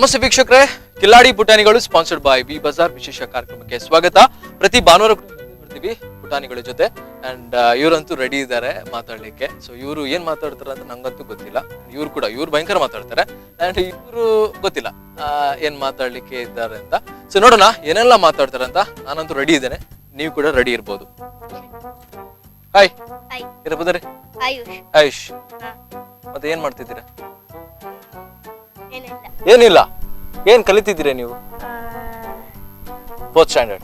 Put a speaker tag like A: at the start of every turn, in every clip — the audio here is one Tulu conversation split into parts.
A: ನಮಸ್ತೆ ವೀಕ್ಷಕರೇ, ಕಿಲ್ಲಾಡಿ ಪುಟಾಣಿಗಳು ಸ್ಪಾನ್ಸರ್ಡ್ ಬೈ ವಿ ಬಜಾರ್ ವಿಶೇಷ ಕಾರ್ಯಕ್ರಮಕ್ಕೆ ಸ್ವಾಗತ. ಪ್ರತಿ ಭಾನುವಾರ ಕೂಡ ಬರ್ತೀವಿ ಪುಟಾಣಿಗಳ ಜೊತೆ. ಅಂಡ್ ಇವರಂತೂ ರೆಡಿ ಇದ್ದಾರೆ ಮಾತಾಡ್ಲಿಕ್ಕೆ. ಸೊ ಇವರು ಏನ್ ಮಾತಾಡ್ತಾರೆ ಅಂತ ನಂಗಂತೂ ಗೊತ್ತಿಲ್ಲ. ಇವ್ರು ಕೂಡ ಇವ್ರು ಭಯಂಕರ ಮಾತಾಡ್ತಾರೆ. ಅಂಡ್ ಇವರು ಗೊತ್ತಿಲ್ಲ ಏನ್ ಮಾತಾಡ್ಲಿಕ್ಕೆ ಇದ್ದಾರೆ ಅಂತ. ಸೊ ನೋಡೋಣ ಏನೆಲ್ಲ ಮಾತಾಡ್ತಾರೆ ಅಂತ. ನಾನಂತೂ ರೆಡಿ ಇದ್ದೇನೆ, ನೀವು ಕೂಡ ರೆಡಿ ಇರ್ಬೋದು. ಹಾಯ್.
B: ಹಾಯ್.
A: ಇರಬೋದರೆ
B: ಆಯುಷ್.
A: ಆಯುಷ್.
B: ಹಾ.
A: ಮತ್ತೆ ಏನ್ ಮಾಡ್ತಿದ್ದೀರಾ?
B: ಏನಿಲ್ಲ.
A: ಏನಿಲ್ಲ. ಏನ್ ಕಲಿತಿದ್ದೀರಾ ನೀವು? Fourth standard,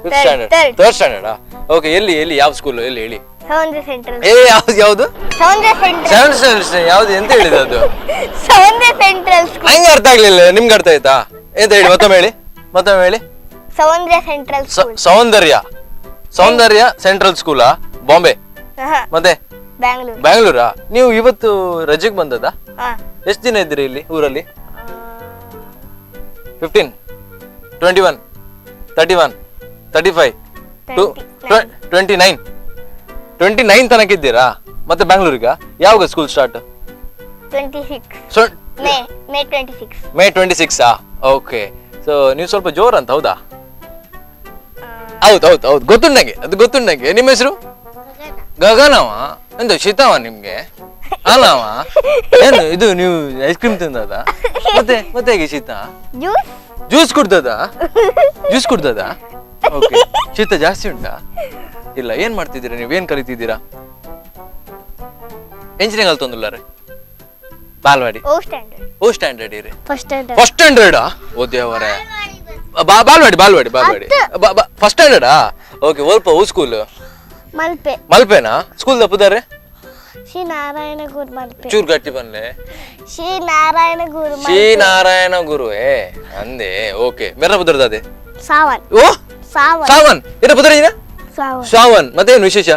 A: fifth
B: Third,
A: standard?
B: Third.
A: Third standard. Okay. ಎಲ್ಲಿ ಎಲ್ಲಿ, ಯಾವ ಸ್ಕೂಲ್, ಎಲ್ಲಿ ಹೇಳಿ?
B: ಸೌಂದ್ರ ಸೆಂಟ್ರಲ್.
A: ಏ, ಯಾವ್ದು ಯಾವ್ದು?
B: ಸೌಂದ್ರ ಸೆಂಟ್ರಲ್.
A: ಸೆವೆಂತ್ ಸ್ಟ್ಯಾಂಡರ್ಡ್ ಯಾವ್ದು ಎಂತ ಹೇಳಿದೆ ಅದು?
B: ಸೌಂದ್ರ ಸೆಂಟ್ರಲ್ ಸ್ಕೂಲ್.
A: ನಂಗೆ ಅರ್ಥ ಆಗ್ಲಿಲ್ಲ, ನಿಮ್ಗೆ ಅರ್ಥ ಆಯ್ತಾ? ಎಂತ ಹೇಳಿ, ಮತ್ತೊಮ್ಮೆ ಹೇಳಿ, ಮತ್ತೊಮ್ಮೆ ಹೇಳಿ.
B: ಸೌಂದ್ರ ಸೆಂಟ್ರಲ್ ಸ್ಕೂಲ್.
A: ಸೌಂದರ್ಯ, ಸೌಂದರ್ಯ ಸೆಂಟ್ರಲ್ ಸ್ಕೂಲಾ, ಬಾಂಬೆ? ಮತ್ತೆ?
B: ಬ್ಯಾಂಗ್ಳೂರ್.
A: ಬ್ಯಾಂಗ್ಳೂರಾ? ನೀವು ಇವತ್ತು ರಜೆಗೆ ಬಂದದಾ?
B: ಹಾ.
A: ಎಷ್ಟು ದಿನ ಇದ್ದೀರಿ ಇಲ್ಲಿ ಊರಲ್ಲಿ? 15, 21, 31, 35, 2, 29. 29 ತನಕ ಇದ್ದೀರಾ? ಮತ್ತೆ ಬ್ಯಾಂಗ್ಳೂರಿಗ ಯಾವಾಗ ಸ್ಕೂಲ್ ಸ್ಟಾರ್ಟ್?
B: 26.
A: ಸೊ
B: ಮೇ ಮೇ 26.
A: ಮೇ 26ಆ? ಓಕೆ. ಸೊ ನೀವು ಸ್ವಲ್ಪ ಜೋರ್ ಅಂತ, ಹೌದಾ? ಹೌದು ಹೌದು ಹೌದು, ಗೊತ್ತುಂಟು ನಂಗೆ ಅದು, ಗೊತ್ತುಂಟು ನಂಗೆ. ನಿಮ್ಮ ಹೆಸರು? ಗಗನವ? ಎಂತ ಶೀತವ ನಿಮ್ಗೆ? ಅಲ್ಲವ, ಏನು ಇದು, ನೀವು ಐಸ್ ಕ್ರೀಮ್ ತಿಂದದ? ಮತ್ತೆ ಮತ್ತೆ ಹೇಗೆ ಶೀತ?
B: ಜ್ಯೂಸ್.
A: ಜ್ಯೂಸ್ ಕುಡ್ದದ? ಜ್ಯೂಸ್ ಕುಡ್ದದ? ಓಕೆ. ಶೀತ ಜಾಸ್ತಿ ಉಂಟಾ? ಇಲ್ಲ. ಏನ್ ಮಾಡ್ತಿದ್ದೀರಾ ನೀವು? ಏನ್ ಕಲಿತಿದ್ದೀರಾ? ಇಂಜಿನಿಯರಿಂಗ್ ಅಲ್ಲಿ ತೊಂದುಲ್ಲಾರೆ ಬಾಲ್ವಾಡಿ.
B: ಓ ಸ್ಟ್ಯಾಂಡರ್ಡ್.
A: ಓ ಸ್ಟ್ಯಾಂಡರ್ಡ್ ಇರಿ?
B: First standard.
A: First standard? ಓ ದೇವರೇ. ಬಾಲ್ವಾಡಿ, ಬಾಲ್ವಾಡಿ, ಬಾಲ್ವಾಡಿ ಫಸ್ಟ್ ಸ್ಟ್ಯಾಂಡರ್ಡಾ? ಓಕೆ. ಓಲ್ಪ ಓ ಸ್ಕೂಲ್?
B: ಮಲ್ಪೆ.
A: ಮಲ್ಪೆನಾ? ಸ್ಕೂಲ್ ತಪ್ಪುದಾರೆ?
B: ಶ್ರೀ ನಾರಾಯಣ ಗುರು ಮಲ್ಪೆ.
A: ಚೂರು ಗಟ್ಟಿ ಬನ್ಲೆ.
B: ಶ್ರೀ ನಾರಾಯಣ ಗುರು.
A: ಶ್ರೀ ನಾರಾಯಣ ಗುರುವೇ ಅಂದೆ. ಓಕೆ. ಮೆರ ಬುದ್ರದಾದೆ?
B: ಸಾವನ್.
A: ಓ.
B: ಸಾವನ್.
A: ಸಾವನ್ ಇರ ಬುದ್ರ
B: ಸಾವನ್.
A: ಸಾವನ್. ಮತ್ತೇನು ವಿಶೇಷ?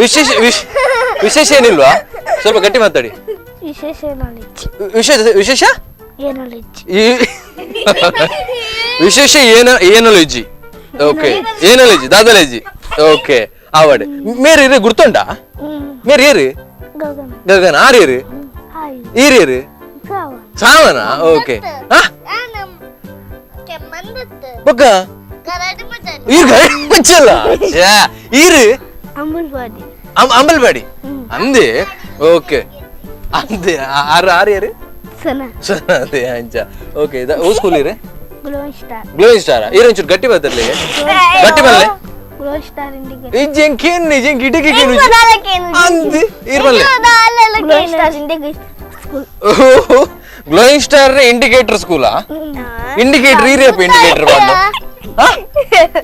A: ವಿಶೇಷ ವಿಶೇಷ ಏನಿಲ್ವಾ? ಸ್ವಲ್ಪ ಗಟ್ಟಿ ಮಾತಾಡಿ.
B: ವಿಶೇಷ ನಾಲೆಜ್.
A: ವಿಶೇಷ, ವಿಶೇಷ
B: ಏನಾಲೆಜ್.
A: ವಿಶೇಷ ಏನ ಏನಲಜಿ? ಓಕೆ, ಏನಲಜಿ ದಾದಲಜಿ. ಓಕೆ, ಆವಡೆ ಮೇರಿ ಇರಿ ಗುರ್ತುಂಡಾ? ಮೇರಿ ಏರಿ?
B: ಗಗನ.
A: ಗಗನ ಆರೇರಿ?
B: ಹಾಯ್.
A: ಈರೇರಿ?
B: ಸಾವನ್.
A: ಸಾವನ. ಓಕೆ. ಹಾ, ಬೊಕ್ಕ ಈರ್ ಮುಚ್ಚಲ್ಲ ಈರು.
B: ಅಂಬುಲ್ವಾಡಿ.
A: ಅಂಬಲ್ವಾಡಿ ಅಂದೆ. ಓಕೆ, ಅಂದೆ. ಆರು ಆರು ಏರಿ?
B: ಸನ.
A: ಅದೇ ಅಂಚ. ಓಕೆ. ಓ ಸ್ಕೂಲ್ ಇರಿ?
B: Glowing star.
A: Glowing star. ಈರ್ ಒಂಚೂರು ಗಟ್ಟಿ ಬರ್ತಿರ್ಲಿ, ಗಟ್ಟಿ ಬರಲೆ.
B: Glowing star ಇಂಡಿಗೆ.
A: ಈ ಜಂಕೇನ್ ನಿಜ ಗಿಟಕಿ ಕೇನು ಅಂದೆ ಈರ್ ಬಲ್ಲೆ.
B: ಗ್ಲೋಯಿಂಗ್ ಸ್ಟಾರ್ ಇಂಡಿಗೆ ಸ್ಕೂಲ್.
A: ಗ್ಲೋಯಿಂಗ್ ಸ್ಟಾರ್ ಇಂಡಿಕೇಟರ್ ಸ್ಕೂಲಾ? ಇಂಡಿಕೇಟರ್ ಈರಿಯಪ್ಪ, ಇಂಡಿಕೇಟರ್ ಬಂದು.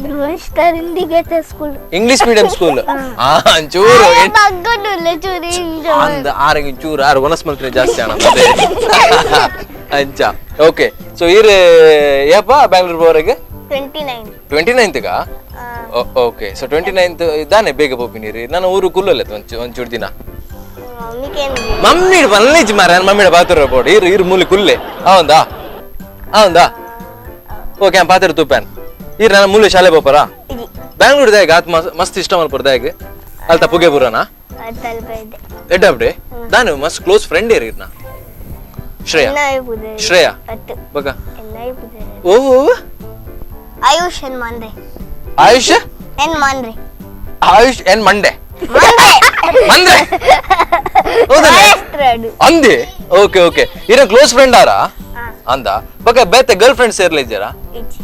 B: Glowing star indicator school.
A: English medium school. ಆ ಒಂಚೂರು
B: ಚೂರಿ.
A: ಅಂದ ಆರೆಗೆ ಚೂರು ಆರು ಒನಸ್ ಮಂತ್ರಿ ಜಾಸ್ತಿ ಅಣ್ಣ ಅಂಚ. ಓಕೆ. ಸೊ ಈರ್ ಏಪ ಬ್ಯಾಂಗ್ಳೂರ್ ಬೋರೆಗೆ?
B: 29.
A: 29ಗ? ಓಕೆ. ಸೊ 29 ಇದ್ದಾನೆ, ಬೇಗ ಪೋಪಿನಿರಿ. ನಾನು ಊರು ಕುಲ್ಲಲ್ಲ ಒಂಚೂರು ಒಂಚೂರು ದಿನ. ಮಮ್ಮಿ ಬನ್ನಿಜ್ ಮಾರ, ಮಮ್ಮಿಡ ಬಾತುರ ಬೋಡು. ಇರು ಇರು, ಮೂಲಿ ಕುಲ್ಲೆ. ಹೌದಾ ಹೌದಾ? ಓಕೆ, ಪಾತ್ರ ತೂಪ್ಯಾನ್. ಇರು, ನಾನು ಮೂಲೆ ಶಾಲೆ ಪೋಪರಾ ಬ್ಯಾಂಗ್ಳೂರ್ ದಾಗ ಆತ್ ಮಸ್ತ್ ಇಷ್ಟ ಮಲ್ಪುರ ದಾಗ ಅಲ್ತ ಪುಗೆ ಪುರನಾ ಎಡ್ಡಾಬ್ಡೆ. ನಾನು ಮಸ್ತ್ ಕ್ಲೋಸ್ ಫ್ರೆಂಡ್ ಇರ್ನ ಶ್ರೇಯಾ. ಶ್ರೇಯಾ ಬಗ. ಓ,
B: ಆಯುಷ್ ಎನ್ ಮಾನ್ರೆ.
A: ಆಯುಷ್
B: ಎನ್ ಮಾನ್ರೆ.
A: ಆಯುಷ್ ಎನ್ ಮಂಡೆ ಮಂದ್ರೆ, ಹೌದಲ್ಲ? ಅಂದೆ. Okay okay. ಇರ ಕ್ಲೋಸ್ ಫ್ರೆಂಡ್ ಆರಾ ಅಂದ ಬಗ. ಬೇತೆ ಗರ್ಲ್ ಫ್ರೆಂಡ್ಸ್ ಸೇರ್ಲ ಇದ್ದೀರಾ?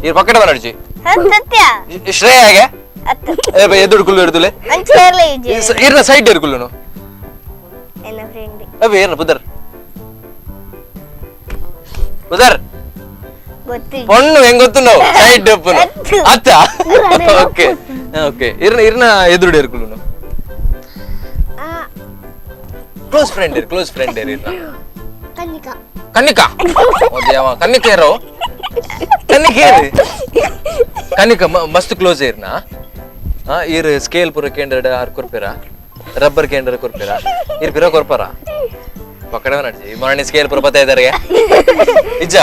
A: ಇರ್ ಪಕ್ಕಡ ಬರಡ್ಜಿ.
B: ಸತ್ಯ.
A: ಶ್ರೇಯಾಗೆ ಎದುರು ಕುಲ್ಲು ಇಡ್ದುಲೆ. ಇರ್ನ ಸೈಡ್ ಇರ್ ಕುಲ್ಲುನು. ಅಬ್ಬೆ ಏನ ಬುದರ್ ಬುದರ್ ಪೊಣ್ಣು ಹೆಂಗ್ ಗೊತ್ತು ನಾವು ಸೈಡ್ ಡಪ್ಪುನು ಅತ್ತ. Okay okay. ಇರ್ನ ಇರ್ನ ಎದುರುಡೆ ಇರ್ ಕುಲ್ಲುನು. ಕ್ಲೋಸ್ ಫ್ರೆಂಡ್ ಇರ್, ಕ್ಲೋಸ್ ಫ್ರೆಂಡ್ ಇರ್ ಇರ್ನ.
B: ಕನ್ನಿಕಾ.
A: ಕನ್ನಿಕಾ? ಓ ದೇವ, ಕನ್ನಿಕಾ ಇರೋ, ಕನ್ನಿಕಾ ಏರಿ? ಕನ್ನಿಕಾ ಮಸ್ತ್ ಕ್ಲೋಸ್ ಇರ್ನ. ಇರ್ ಸ್ಕೇಲ್ ಪೂರ ಕೇಂದ್ರ ಆರ್ ಕೊರ್ಪಿರ, ರಬ್ಬರ್ ಕೇಂದ್ರ ಕೊರ್ಪಿರ, ಇರ್ ಪಿರ ಕೊರ್ಪರ ಪಕ್ಕಡ ನಡ್ಜಿ ಮರಣಿ ಸ್ಕೇಲ್ ಪೂರ ಪತ್ತ ಇದ್ದಾರೆ ಇಜ್ಜ.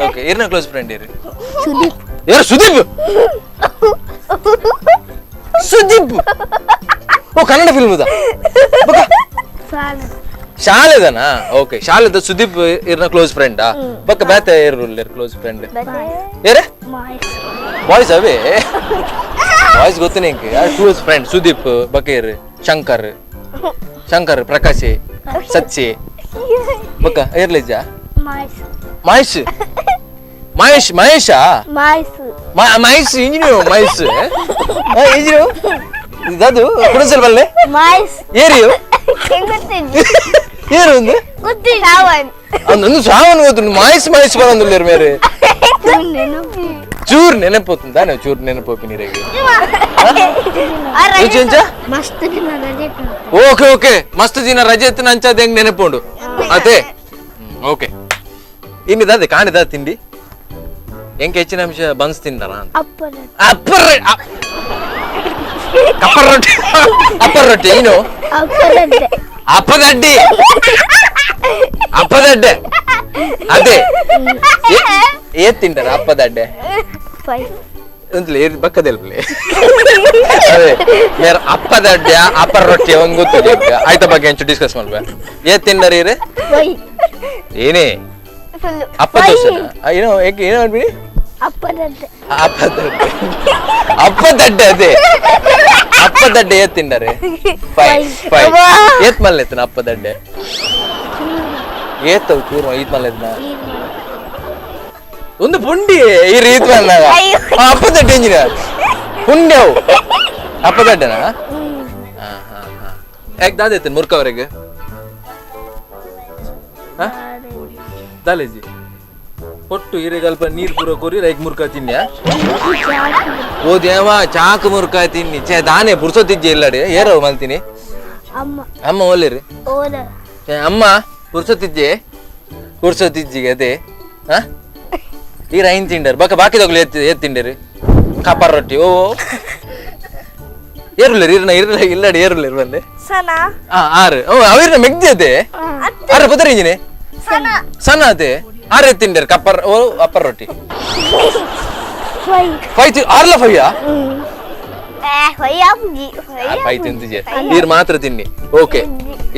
A: ಓಕೆ. ಇರ್ನ ಕ್ಲೋಸ್ ಫ್ರೆಂಡ್ ಇರ್?
B: ಸುದೀಪ್.
A: ಯಾರು ಸುದೀಪ್? ಸುದೀಪ್, ಓ ಕನ್ನಡ ಫಿಲ್ಮ್.
B: ಸಾನು.
A: ಶಾಲೆದನಾ? ಓಕೆ, ಶಾಲೆದ ಸುದೀಪ್ ಇರ್ನ ಕ್ಲೋಸ್ ಫ್ರೆಂಡ್ ಬಕ್ಕ ಬೇತೆ ಇರ್ರುಲ್ಲೇರ್ ಕ್ಲೋಸ್ ಫ್ರೆಂಡ್ ಏರೆ? ಬಾಯ್ಸ್ ಅವೇ ಬಾಯ್ಸ್ ಗೊತ್ತು ನಿಂಗೆ. ಕ್ಲೋಸ್ ಫ್ರೆಂಡ್ ಸುದೀಪ್ ಬಕೇರ್ ಶಂಕರ್ ಶಂಕರ್ ಪ್ರಕಾಶ್ ಸಚ್ಚಿ ಬಕ್ಕ ಏರ್ಲಿಜ್ಜ ಮಹೇಶ್ ಮಹೇಶ್ ಮಹೇಶ ಮಹೇಶ್ ಇಂಜಿನಿಯರ್ ಮಹೇಶ್ ಇಂಜಿನಿಯರ್ ಅದು ಕುಡಸಲ್ ಬಲ್ಲೆ ಏರಿಯು ಏರು ಒಂದು ಒಂದು ಶ್ರಾವಣ್ ಗೊತ್ತು. ಮಹೇಶ್ ಮಹೇಶ್ ಬರಂದುಲ್ಲೇರು ಮೇರೆ ಚೂರ್ ನೆನಪೋతుందా? ಚೂರ್ ನೆನಪೋಪಿ ನೀರಿಗೆ. ಓಕೆ ಓಕೆ, ಮಸ್ತ್ ದಿನ ರಜೆ ಎತ್ತಿನ ಅಂಚಾದ ಹೆಂಗ್ ನೆನಪುಂಡು ಅದೇ. ಓಕೆ, ಇನ್ನಿದಾದೆ ಕಾಣಿದ ತಿಂಡಿ ಹೆಂಗೆ ಹೆಚ್ಚಿನ ಅಂಶ ಬನ್ಸ್ ತಿಂದಾರ ಅಂತ? ಅಪ್ಪರ್ ಕಪ್ಪರ್ ರೊಟ್ಟಿ, ಅಪ್ಪರ್ ರೊಟ್ಟಿ ಏನು ಅಪ್ಪದಡ್ಡಿ ಅಪ್ಪದಡ್ಡೆ ಅದೇ ಏತ್ ತಿಂಟಾರ ಅಪ್ಪದಡ್ಡೆ ಅಂತಲೇ ಬಕ್ಕದೆಲ್ಪಲೆ ಅದೇ ಮೇರ ಅಪ್ಪದಡ್ಡೆ ಅಪ್ಪರ್ ರೊಟ್ಟಿ ಒಂದು ಗೊತ್ತಿದೆ ಆಯ್ತಾ ಬಗ್ಗೆ ಅಂಚು ಡಿಸ್ಕಸ್ ಮಾಡ್ಬ. ಏತ್ ತಿಂಡಾರ ಇರೆ ಏನೇ ಅಪ್ಪ ದೋಸೆ ಏನೋ ಏಕೆ ಏನೋ ಮಾಡ್ಬಿಡಿ ಅಪ್ಪದಡ್ಡೆ ಅಪ್ಪದಡ್ಡೆ ಅದೇ ಅಪ್ಪದಡ್ಡೆ ಏತ್ ತಿಂಡಾರೆ ಫೈವ್ ಫೈವ್ ಏತ್ ಮಲ್ಲೆತ್ತನ ಅಪ್ಪದಡ್ಡೆ ಏತ್ತವು ಚೂರು ಈತ್ ಮಲ್ಲೆತ್ತನ ಒಂದು ಪುಂಡಿ ಈ ರೀತಿ ಮಲ್ಲಾಗ ಅಪ್ಪದಡ್ಡೆ ಇಂಜಿನಿಯರ್ ಪುಂಡ್ಯವು ಅಪ್ಪದಡ್ಡೆನಾ? ಹಾ ಹಾ ಹಾ. ಯಾಕೆ ದಾದೈತೇನೆ ಮುರ್ಕವರೆಗೆ ದಾಲೇಜಿ ಕೊಟ್ಟು ಹಿರೇಗಲ್ಪ ನೀರು ಪೂರ ಕೊರಿ ರೈಕ್ ಮುರ್ಕ ತಿನ್ಯ ಓ ದೇವ ಚಾಕು ಮುರ್ಕ ತಿನ್ನಿ ಛೇ ದಾನೆ ಪುರ್ಸೊತ್ತಿಜ್ಜೆ ಇಲ್ಲಡೆ ಏರೋ ಮಲ್ತೀನಿ ಅಮ್ಮ ಓಲೇರಿ ಅಮ್ಮ ಪುರ್ಸೊತ್ತಿಜ್ಜೆ ಪುರ್ಸೊತ್ತಿಜ್ಜಿಗೆ ಅದೇ. ಹಾ ಈ ರೈನ್ ತಿಂಡರ್ ಬಕ ಬಾಕಿ ತಗೊಳ್ಳಿ ಎತ್ತಿ ಎತ್ ತಿಂಡರಿ ಕಾಪರ್ ರೊಟ್ಟಿ ಓ ಏರುಲ್ಲೇರಿ ಇರ್ನ ಇರ್ಲ ಇಲ್ಲಡೆ ಏರುಲ್ಲೇರಿ ಬಂದೆ ಆರು ಓ ಅವಿರ್ನ ಮೆಗ್ದಿ ಅದೇ ಆರು ಪುದರ್ ಇಂಜಿನೆ ಸಣ್ಣ ಅದೇ ಆರು ತಿಂಡರ್ ಕಪ್ಪರ್ ಓ ಅಪ್ಪರ್ ರೊಟ್ಟಿ ಫೈ ಆರ್ಲ ಫೈಯಾ ಫೈ ತಿಂತಿಜೆ ನೀರು ಮಾತ್ರ ತಿನ್ನಿ. ಓಕೆ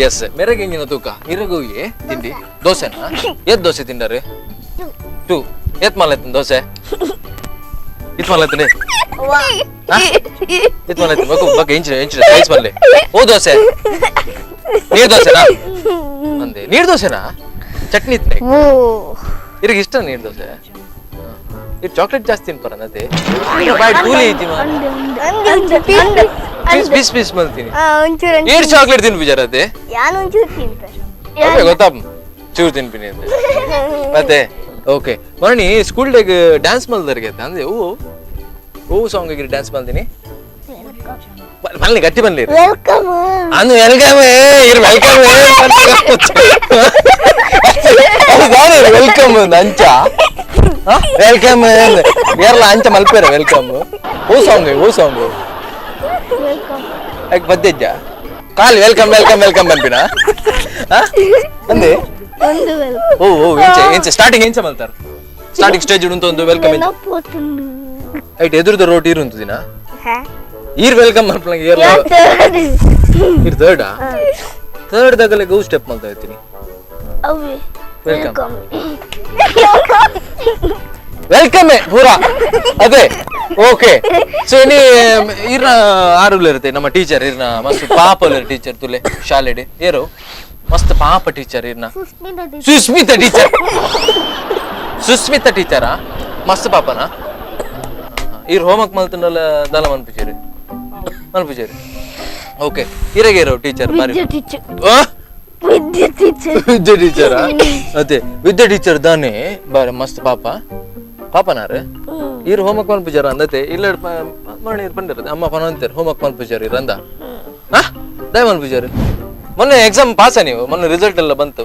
A: ಎಸ್ ಮೆರಗೆ ಇಂಜಿನ ತೂಕ ಇರಗೋಗಿ ತಿಂಡಿ ದೋಸೆನಾ? ಏತ್ ದೋಸೆ ತಿಂಡಾರೆ? ಟೂ ಏತ್ ಮಲ್ಲ ದೋಸೆ ಇತ್ ಮಲ್ಲ ಇತ್ ಮಲ್ಲ ಬಕ್ಕು ಬಕ್ಕ ಇಂಚಿನ ಇಂಚಿನ ಸೈಜ್ ಮಲ್ಲೆ ಓ ದೋಸೆ ನೀರ್ ದೋಸೆನಾ? ಅಂದೆ ನೀರ್ ದೋಸೆನಾ? ಚಟ್ನಿ ಇತ್ತು ಇರಿಗೆ ಇಷ್ಟ ನೀರ್ ದೋಸೆ. ಇದು ಚಾಕ್ಲೇಟ್ ಜಾಸ್ತಿ ತಿನ್ಪಾರ ಅದೇ piece piece piece ಮಲ್ತೀನಿ ಏರ್ ಚಾಕ್ಲೇಟ್ ತಿನ್ಪಿಜಾರ ಅದೇ ಗೊತ್ತಾ ಚೂರು ತಿನ್ಪಿನಿ ಅಂತ ಮತ್ತೆ. ಓಕೆ ಮರಣಿ ಸ್ಕೂಲ್ ಡೇಗ್ ಡ್ಯಾನ್ಸ್ ಮಲ್ದರ್ಗೆ ಅಂದ್ರೆ ಓ ಓ ಸಾಂಗ್ ಡ್ಯಾನ್ಸ್ ಮಲ್ದಿನಿ ಬನ್ನಿ ಗಟ್ಟಿ ಬನ್ನಿ
B: welcome
A: ಅನ್ನು welcome ಇರ್ welcome welcome ಅಂಚ welcome ಏರ್ಲ ಅಂಚ ಮಲ್ಪೇರ welcome ಓ ಸಾಂಗ್ ಓ ಸಾಂಗ್ ಯಾಕೆ ಬದ್ದೆಜ್ಜ ಖಾಲಿ welcome welcome welcome ಅನ್ಪಿನ ಅಂದೆ ಓ ಓ ಎಂಚ ಎಂಚ ಸ್ಟಾರ್ಟಿಂಗ್ ಎಂಚ ಮಲ್ತಾರ ಸ್ಟಾರ್ಟಿಂಗ್ ಸ್ಟೇಜ್ ಉಂಟು ಒಂದು welcome ಐಟ್ ಎದುರುದ ರೋಟ್ ಇರು ದಿನ ಈರ್ welcome ಮಲ್ಪಲಂಗೆ ಏರ್ಲ ಇರ್ ಥರ್ಡ್ ಥರ್ಡ್ ದಾಗಲೆ ಗೋ ಸ್ಟೆಪ್ ಮಲ್ತಾ ಇರ್ತೀನಿ. Welcome welcome ಪೂರಾ ಅದೇ. ಓಕೆ ಸೊ ಇನಿ ಇರ್ನ ಆರುಲ್ ಇರುತ್ತೆ ನಮ್ಮ ಟೀಚರ್ ಇರ್ನ ಮಸ್ತ್ ಪಾಪ ಟೀಚರ್ ತುಲೆ ಶಾಲೆಡೆ ಏರು ಮಸ್ತ್ ಪಾಪ ಟೀಚರ್ ಇರ್ನ ಸುಸ್ಮಿತಾ ಟೀಚರ್ ಸುಸ್ಮಿತಾ ಟೀಚರಾ ಮಸ್ತ್ ಪಾಪನಾ? ಇರ್ ಹೋಮ್ವರ್ಕ್ ಮಲ್ತಂಡಲ್ಲ ದಲ ಮನ್ಪುಜೇರಿ ಮನ್ಪುಜೇರಿ. ಓಕೆ ಇರಗೇರು ಟೀಚರ್ ಬಾರಿ
B: ವಿದ್ಯಾ ಟೀಚರ್
A: ವಿದ್ಯಾ ಟೀಚರಾ? ಅದೇ ವಿದ್ಯಾ ಟೀಚರ್ ದಾನೆ ಬಾರಿ ಮಸ್ತ್ ಪಾಪ ಪಾಪನಾರು ಇರ್ ಹೋಮ್ವರ್ಕ್ ಮನ್ಪುಜಾರ ಅಂದತೆ ಇಲ್ಲ ಮರಣಿ ಇರ್ ಪಂಡಿರ ಅಮ್ಮ ಪನ ಅಂತಾರೆ ಹೋಮ್ವರ್ಕ್ ಮನ್ಪುಜಾರ ಇರ್ ಅಂದ ಹಾ ದಯ ಮನ್ಪುಜಾರು. ಮೊನ್ನೆ ಎಕ್ಸಾಮ್ ಪಾಸ ನೀವು ಮೊನ್ನೆ ರಿಸಲ್ಟ್ ಎಲ್ಲ ಬಂತು.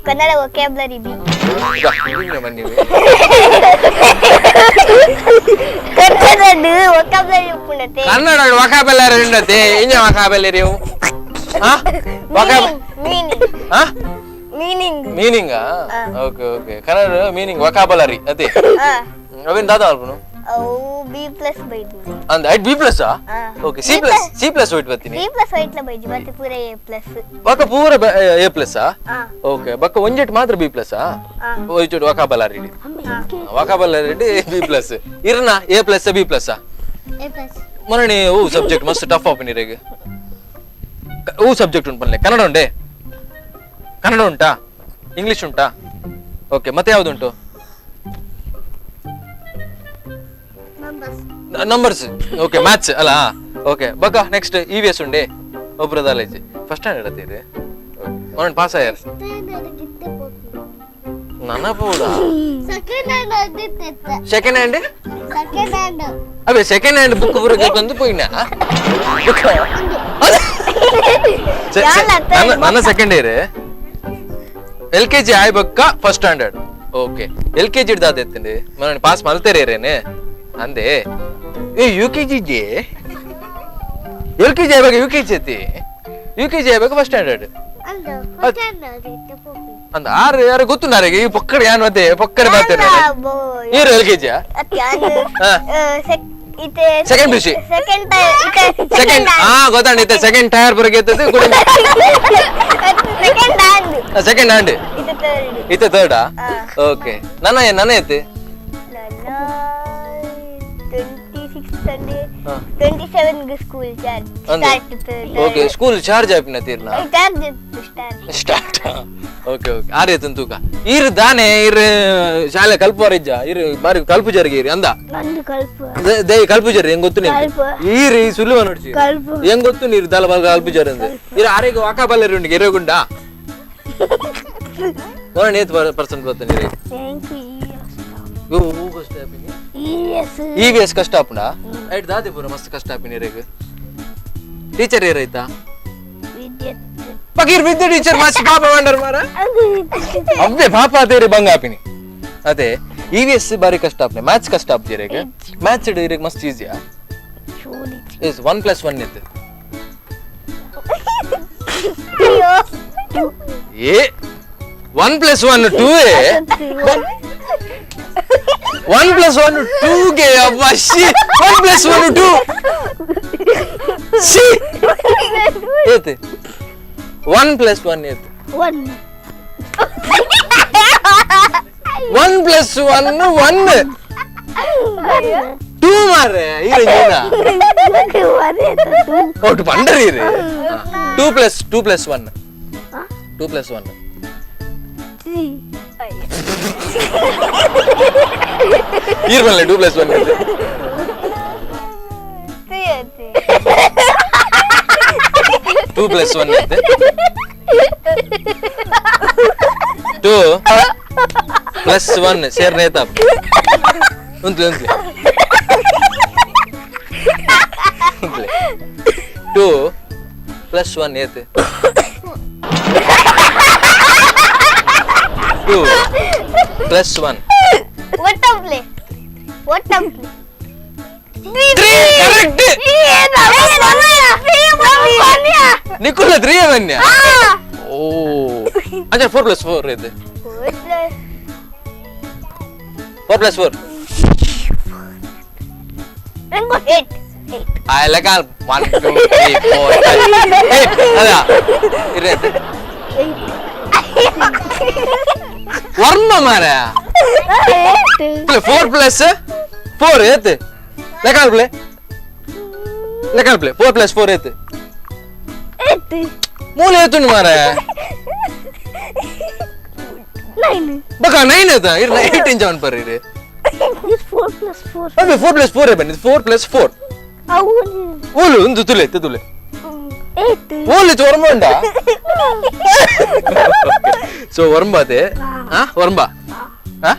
B: Kannada vocabulary B Kannada vocabulary ಉಪ್ಪುಂಡತೆ
A: ಕನ್ನಡ vocabulary ಉಂಡತೆ ಇಂಜ vocabulary ಹಾ
B: ಮೀನಿಂಗ್
A: ಹಾ
B: meaning
A: meaning okay okay Kannada meaning vocabulary ಅದೇ ಅವೇನ್ ದಾದಾ ಅಲ್ಪನು
B: ಅವು ಬಿ ಪ್ಲಸ್ ಬೈದು.
A: ಅಂದ ಐಟ್ B plus? Okay, C plus, C plus white ಬರ್ತೀನಿ.
B: ಬಿ ಪ್ಲಸ್ ವೈಟ್ಲ ಬೈಜಿ, ಮತ್ತೆ ಪೂರ ಎ ಪ್ಲಸ್.
A: ಬಕ್ಕ ಪೂರ ಎ ಪ್ಲಸ್? ಓಕೆ, ಬಕ್ಕ ಒಂಜೆಟ್ ಮಾತ್ರ ಬಿ ಪ್ಲಸ್. ಒಂಜೆಟ್ vocabulary, vocabulary B plus. ಇರ್ನ A plus B plus?
B: A plus.
A: ಮರಣಿ ಓ ಸಬ್ಜೆಕ್ಟ್ ಮಸ್ತ್ ಟಫ್ ಆಪಿನ ಇರೆಗ್. ಓ ಸಬ್ಜೆಕ್ಟ್ ಉಂಟು ಪನ್ಲೆ? ಕನ್ನಡ ಉಂಡೆ? ಕನ್ನಡ ಉಂಟಾ? ಇಂಗ್ಲಿಷ್ ಉಂಟಾ? ಓಕೆ, ಮತ್ತೆ ಯಾವ್ದುಂಟು? Numbers. Okay, maths ಅಲ್ಲ? ಓಕೆ, ಬಕ್ಕ next E V S ಉಂಡೆ? ಒಬ್ಬರ college first standard ಅತ್ತೀರಿ. ಮರಣ ಪಾಸ್ ಆಯಾರ ನನ್ನ ಪೂಡ. Second hand? ಅವೇ second hand book ಪೂರ ಬಂದು ಪೋಯಿನ. ನನ್ನ second year L K G ಆಯ್ ಬಕ್ಕ first standard. Okay, L K G ದಾದ ಎತ್ತಂడి ಮರಣ ಪಾಸ್ ಮಲ್ತೇರೇನೆ ಅಂದೆ. ಏ U K G J, L K G ಆಯ್ಬೇಕು, U K G ಐತಿ, U K G ಆಯ್ಬೇಕು ಫಸ್ಟ್ ಸ್ಟ್ಯಾಂಡರ್ಡ್ ಅಂದ. ಆರು ಯಾರು ಗೊತ್ತು ನಾರಿಗೆ ಈ ಪೊಕ್ಕಡೆ ಯಾನ್ ಮತ್ತೆ ಪೊಕ್ಕಡೆ ಬರ್ತೇನೆ. ಈರು L K G? Second PUC.
B: Second.
A: Second, ಹಾ ಗೊತ್ತಾಂಡ. ಸೆಕೆಂಡ್ ಟೈರ್ ಬರಗೆ.
B: Second hand.
A: Second hand.
B: ಇದು ಥರ್ಡ್.
A: ಇತ್ತೆ ಥರ್ಡಾ? ಓಕೆ, ನನ್ನ ನನ್ನ ಐತೆ.
B: ನನ್ನ 26 Sunday, 27 school charge start.
A: Okay, school charge ಆಪಿನ ತೀರ್ನ?
B: Charge start.
A: Start. Okay okay, ಆರೆ ತೂಕ ಇರು ದಾನೆ ಇರು ಶಾಲೆ ಕಲ್ಪುವರ ಇಜ್ಜ ಇರು ಬಾರಿ ಕಲ್ಪು ಜರಿಗೆ ಇರು ಅಂದ.
B: ಒಂದು ಕಲ್ಪ.
A: They ಕಲ್ಪು ಜರಿ ಹೆಂಗ್ ಗೊತ್ತು ನೀರು?
B: ಕಲ್ಪ.
A: ಈರಿ ಸುಲಭ ನೋಡ್ಸಿ.
B: ಕಲ್ಪ.
A: ಹೆಂಗ್ ಗೊತ್ತು ನೀರು ದಲ ಬಲ್ ಕಲ್ಪು ಜರಿ ಅಂದ. ಇರು ಆರೆಗೆ ವಾಕ ಬಲ್ಲರಿ ಉಂಡಿಗೆ ಇರೋಗುಂಡ ನೋಡೋಣ ಏತ್ ಪರ್ಸೆಂಟ್ ಬರ್ತಾನೆ ನೀರು.
B: Thank you.
A: ಹೂ ಕಷ್ಟ ಆಪಿನಿ.
B: ES.
A: E V S ಕಷ್ಟ ಆಪುಂಡ? ಐಟ್ ದಾದೆ ಪೂರ ಮಸ್ತ್ ಕಷ್ಟ ಆಪಿನಿ ಇರೆಗ್? ಟೀಚರ್ ಏರೈತಾ?
B: ವಿದ್ಯುತ್.
A: ಪಕೀರ್ ವಿದ್ಯೆ ಟೀಚರ್ ಮಸ್ತ್ ಪಾಪ ಬಂಡರ್ ಮಾರ. ಅವ್ವೆ ಪಾಪ ಅದೇ ಬಂಗ ಆಪಿನಿ. ಅದೇ E V S ಬಾರಿ ಕಷ್ಟ ಆಪ್ನೆ. ಮ್ಯಾಥ್ಸ್ ಕಷ್ಟ ಆಪ್ಜಿ ಇರೆಗ್? ಮ್ಯಾಥ್ಸ್ ಇರೆಗ್ ಮಸ್ತ್ ಈಸಿಯಾ? Is 1 plus 1 ಇತ್ತು? ಏ 1 ಪ್ಲಸ್ 1 2 ಏ 1 ಪ್ಲಸ್ 1 2 ಗೆ ಅಬ್ಬಾ she 1 plus 1 2 she ಏತೆ 1 plus 1 ಏತೆ?
B: 1.
A: 1 plus 1 1 2 ಮಾರ್ರೆ ಈರೆ. ಒಟ್ಟು ಪಂಡರಿ ಇದೆ. 2 plus 2 plus 1, 2 plus 1. ಈರ್ ಬನ್ನಿ, 2 ಪ್ಲಸ್ 1 ಇದೆ. 2 ಪ್ಲಸ್ 1 ಇದೆ. 2 ಪ್ಲಸ್ 1 ಸೇರ್ನೆ ತಾಪ್. ಉಂತ್ಲೆ ಉಂತ್ಲೆ ಉಂತ್ಲೆ. 2 ಪ್ಲಸ್ 1 ಏತೆ? 2 ಪ್ಲಸ್ 1.
B: ಒಟ್ಟಂಪ್ಲೆ ಒಟ್ಟಂಪ್ಲೆ.
A: 3 ಕರೆಕ್ಟ್. ನಿಕುಲ 3 ಬನ್ಯ. ಓ ಅಚ್ಚಾ, 4 ಪ್ಲಸ್ 4 ಇದೆ. 4 ಪ್ಲಸ್ 4.
B: 8.
A: ಆ ಲೆಕ್ಕ 1 2 3 4 5 8 ಅಲ್ಲ ಇರತ್ತೆ. ವರ್ಮ ಮಾರ. 4 ಪ್ಲಸ್ 4 ಏತ್? ಲೆಕ್ಕ ಪ್ಲೇ, ಲೆಕ್ಕ ಪ್ಲೇ. 4 ಪ್ಲಸ್ 4 ಏತ್? ಮೂಲೆ ಏತುಂಡು ಮಾರ. ಬಕ 9 ಏತ? ಇರ್ 8 ಇಂಚ ಅವನ್ ಪರ್ ಇರು.
B: 4 ಪ್ಲಸ್ 4.
A: ಅದೇ 4 ಪ್ಲಸ್ 4 ಬನ್ನಿ, 4 ಪ್ಲಸ್ 4. ಓಲು ಒಂದು ತುಲೆ ತುಲೆ.
B: 8.
A: ಓಲು ಒರ್ಂಬ ಉಂಡಾ? ಸೊ ಒರ್ಂಬ ಅದೇ. ಹಾ ಒರ್ಂಬ. ಹಾ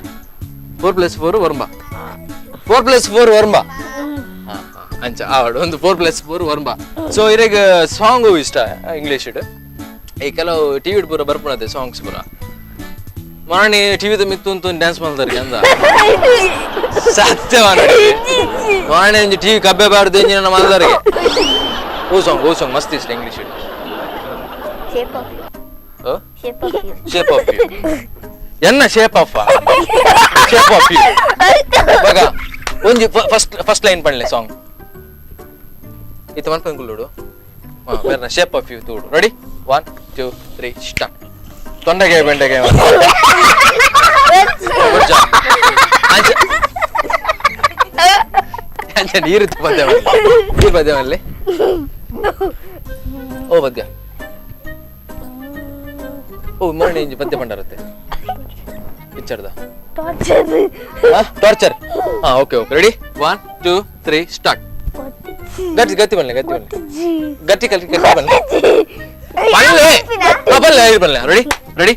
A: 4 ಪ್ಲಸ್ 4 ಒರ್ಂಬ. 4 ಪ್ಲಸ್ 4 ಒರ್ಂಬ. ಅಂಚ ಆವಡು ಒಂದು 4 ಪ್ಲಸ್ 4 ಒರ್ಂಬ. ಸೊ ಇರೆಗ್ ಸಾಂಗ್ ಇಷ್ಟ ಇಂಗ್ಲೀಷ್ ಇಡ್? ಈ ಕೆಲವು ಟಿವಿ ಪೂರ ಬರ್ಪುಣದೆ ಸಾಂಗ್ಸ್ ಪೂರ. ಮಾಣಿ ಟಿವಿದ ಮಿತ್ತು ಅಂತ ಡ್ಯಾನ್ಸ್ ಮಾಡ್ತಾರೆ ಅಂದ ಸತ್ಯವಾನ. ಮಾಣಿ ಒಂಜಿ ಟಿವಿ ಕಬ್ಬೆ ಬಾರ್ದು ಇಂಜಿನ ಮಾಡ್ತಾರೆ. ಓ ಸಾಂಗ್, ಓ ಸಾಂಗ್ ಮಸ್ತ್ ಇಷ್ಟ English?
B: Shape of you. Shape of you.
A: Shape of you. ಎನ್ನ shape of, shape of you. ಬಗ ಒಂಜಿ ಫಸ್ಟ್ ಫಸ್ಟ್ ಲೈನ್ ಪಣ್ಲೆ ಸಾಂಗ್. ಇತ್ತ ಮನ್ಪಂಗುಲ್ಲುಡು ಬೇರೆ shape of you ತೂಡು. Ready, 1 2 3 start. ತೊಂಡೆಗೆ ಬೆಂಡೆಗೆ ಅಂಚ ನೀರು ಪದ್ಯ, ನೀರು ಪದ್ಯ ಮಲ್ಲಿ. ಓ ಪದ್ಯ, ಓ ಮರಣೆ ಇಂಜಿ ಪದ್ಯ ಪಂಡರತ್ತೆ ಪಿಕ್ಚರ್ದ
B: ಟಾರ್ಚರ್.
A: ಟಾರ್ಚರ್. ಹಾ, okay okay, ready, 1 2 3 start. ಗಟ್ಟಿ ಗಟ್ಟಿ ಬನ್ನಿ, ಗಟ್ಟಿ ಬನ್ನಿ, ಗಟ್ಟಿ ಕಲಿ, ಗಟ್ಟಿ ಬನ್ನಿ, ಬನ್ನಿ ಬನ್ನಿ ಬನ್ನಿ. Ready ready,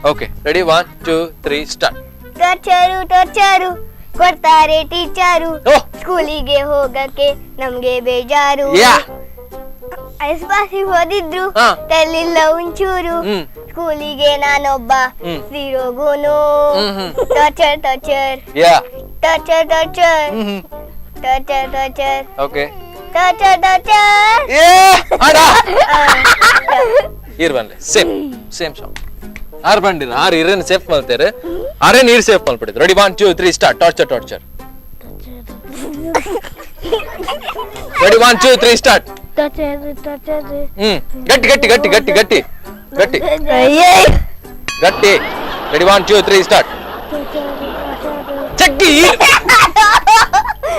A: okay, ready, 1 2 3 start.
B: Torture torture ಕೊಡ್ತಾರೆ ಟೀಚರು,
A: ಓ.
B: ಸ್ಕೂಲಿಗೆ ಹೋಗಕ್ಕೆ ನಮ್ಗೆ ಬೇಜಾರು.
A: ಯಾ.
B: ಐಸ್ಪಾಸಿ ಓದಿದ್ರು,
A: ಹಾ.
B: ತಲ್ಲಿಲ್ಲ ಒಂಚೂರು. ಸ್ಕೂಲಿಗೆ ನಾನೊಬ್ಬ ಝೀರೋಗೂನು.
A: ಹ್ಮ್, ಹ್ಮ್.
B: Torture torture,
A: yeah,
B: torture torture,
A: hmm hmm
B: torture torture,
A: okay,
B: torture torture.
A: ಏ ಆಡ ಇರ್ ಬನ್ನಿ, ಸೇಮ್ ಸೇಮ್ ಸಾಂಗ್. ಆರ್ ಬಂಡಿರ ಆರ್ ಇರೇನು ಸೇಫ್ ಮಾಡ್ತಾರೆ, ಆರೇ ನೀರು safe ಮಾಡ್ಬಿಟ್ಟಿದ್ರು. Ready, 1 2 3 start. Torture torture. Ready, 1 2 3 start.
B: Torture torture.
A: ಗಟ್ಟಿ ಗಟ್ಟಿ ಗಟ್ಟಿ ಗಟ್ಟಿ ಗಟ್ಟಿ ಗಟ್ಟಿ ಗಟ್ಟಿ. Ready, 1 2 3 start. ಚಕ್ಕಿ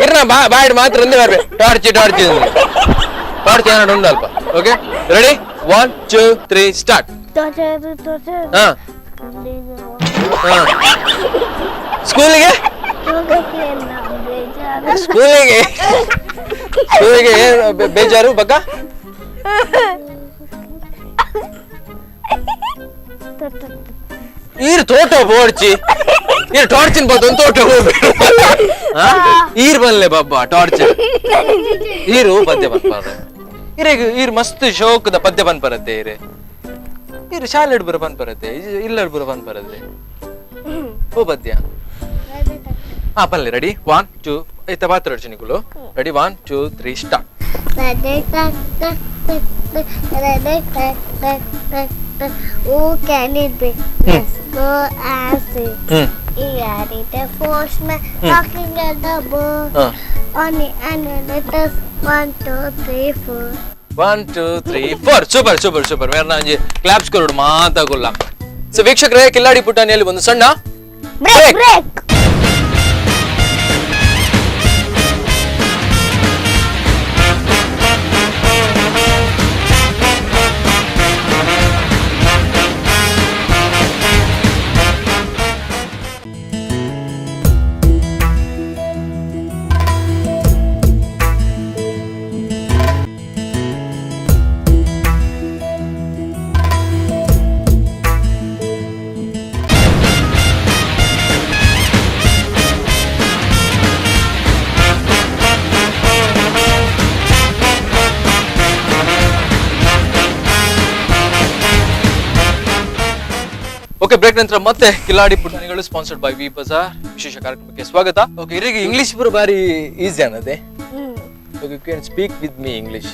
A: ಇರ್ನ ಬಾಯ್ಡ್ ಮಾತ್ರ ಒಂದೇ ಬರ್ಬೇಕು. ಟಾರ್ಚ್ ಟಾರ್ಚ್ ಟಾರ್ಚ್ ಏನಾದ್ರು ಉಂಟು ಅಲ್ಪ. Okay, ready, 1 2 3 start.
B: Torture torture.
A: ಹಾ ಹಾ, ಸ್ಕೂಲಿಗೆ ಸ್ಕೂಲಿಗೆ ಸ್ಕೂಲಿಗೆ ಏನು ಬೇಜಾರು ಬಗ್ಗ? ಈರ್ ತೋಟ ಬೋಡ್ಚಿ, ಈರ್ ಟಾರ್ಚಿನ ಬದ್ದು ತೋಟ ಹೋಗ್ಬೇಕು. ಈರ್ ಬಲ್ಲೆ ಬಬ್ಬ ಟಾರ್ಚ್. ಈರು ಪದ್ಯ ಬಂದ್ಪಾರ ಈರೆಗ್, ಈರ್ ಮಸ್ತ್ ಶೋಕದ ಪದ್ಯ ಬಂದ್ಪರತ್ತೆ. ಈರೆ ಈರು ಶಾಲೆ ಬರ ಬಂದ್ಪರತ್ತೆ, ಇಲ್ಲ ಬರ ಬಂದ್ಪರತ್ತೆ. ಓ ಪದ್ಯ ಹಾ ಪಲ್ಲೆ. ರೆಡಿ, 1 2 ಇತ್ತ ಪಾತ್ರ ನಿಕುಲು. Ready, 1 2 3 start.
B: Who can it be? Let's go and see. He had it a postman knocking at the door. On the and the letters 1 2 3 4.
A: 1 2 3 4. Super super super. ಮೇರ್ನ ಒಂಜಿ ಕ್ಲಾಪ್ಸ್ ಕೊರಡು ಮಾತಾಗುಲ್ಲ. ಸೊ ವೀಕ್ಷಕರೇ, ಕಿಲ್ಲಾಡಿ ಪುಟಾಣಿಯಲ್ಲಿ ಒಂದು ಸಣ್ಣ
B: break. Break.
A: Okay, break ನಂತರ ಮತ್ತೆ ಕಿಲಾಡಿ ಪುಟಾಣಿಗಳು ಸ್ಪಾನ್ಸರ್ಡ್ ಬೈ ವಿ ಬಜಾರ್ ವಿಶೇಷ ಕಾರ್ಯಕ್ರಮಕ್ಕೆ ಸ್ವಾಗತ. ಓಕೆ, ಇವರಿಗೆ ಇಂಗ್ಲಿಷ್ ಬರೋ ಬಾರಿ ಈಸಿ ಅನ್ನದೆ. Okay, you can speak with me English.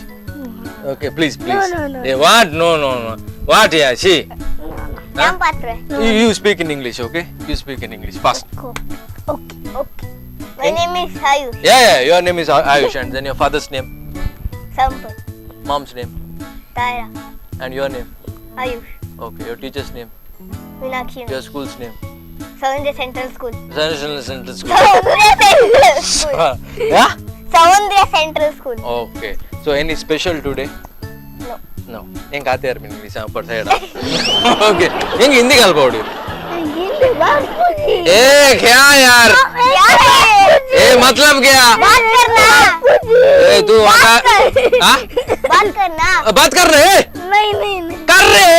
A: Okay, please please.
B: No, no.
A: ಏ what? No no no, what? Yeah she
B: ನಮ್ಮ ಪಾತ್ರೆ.
A: You speak in English. Okay, you speak in English fast.
B: Okay okay. My name is Ayush.
A: Yeah yeah, your name is Ayush, and then your father's name?
B: Sampath.
A: Mom's name?
B: Tara.
A: And your name?
B: Ayush.
A: Okay, your teacher's name?
B: Meenakshi.
A: Your school's name?
B: Soundarya central school.
A: Central central school.
B: Soundarya central school.
A: Yeah.
B: Soundarya central school.
A: Okay, so any special today?
B: No.
A: No, ಹೆಂಗೆ ಆತೆ ಯಾರು ನಿಮಗೆ ಸಾಂಪರ್ ಸೈಡ್. ಓಕೆ, ಹೆಂಗೆ ಹಿಂದಿ ಕಲ್ಪೌಡಿ? ಏ ಕ್ಯಾ ಯಾರ್, ಏ ಮತ್ಲಬ್ ಕ್ಯಾ?
B: बात करना.
A: ए तू आता हाँ
B: बात करना.
A: बात कर रहे
B: नहीं नहीं नहीं.
A: कर रहे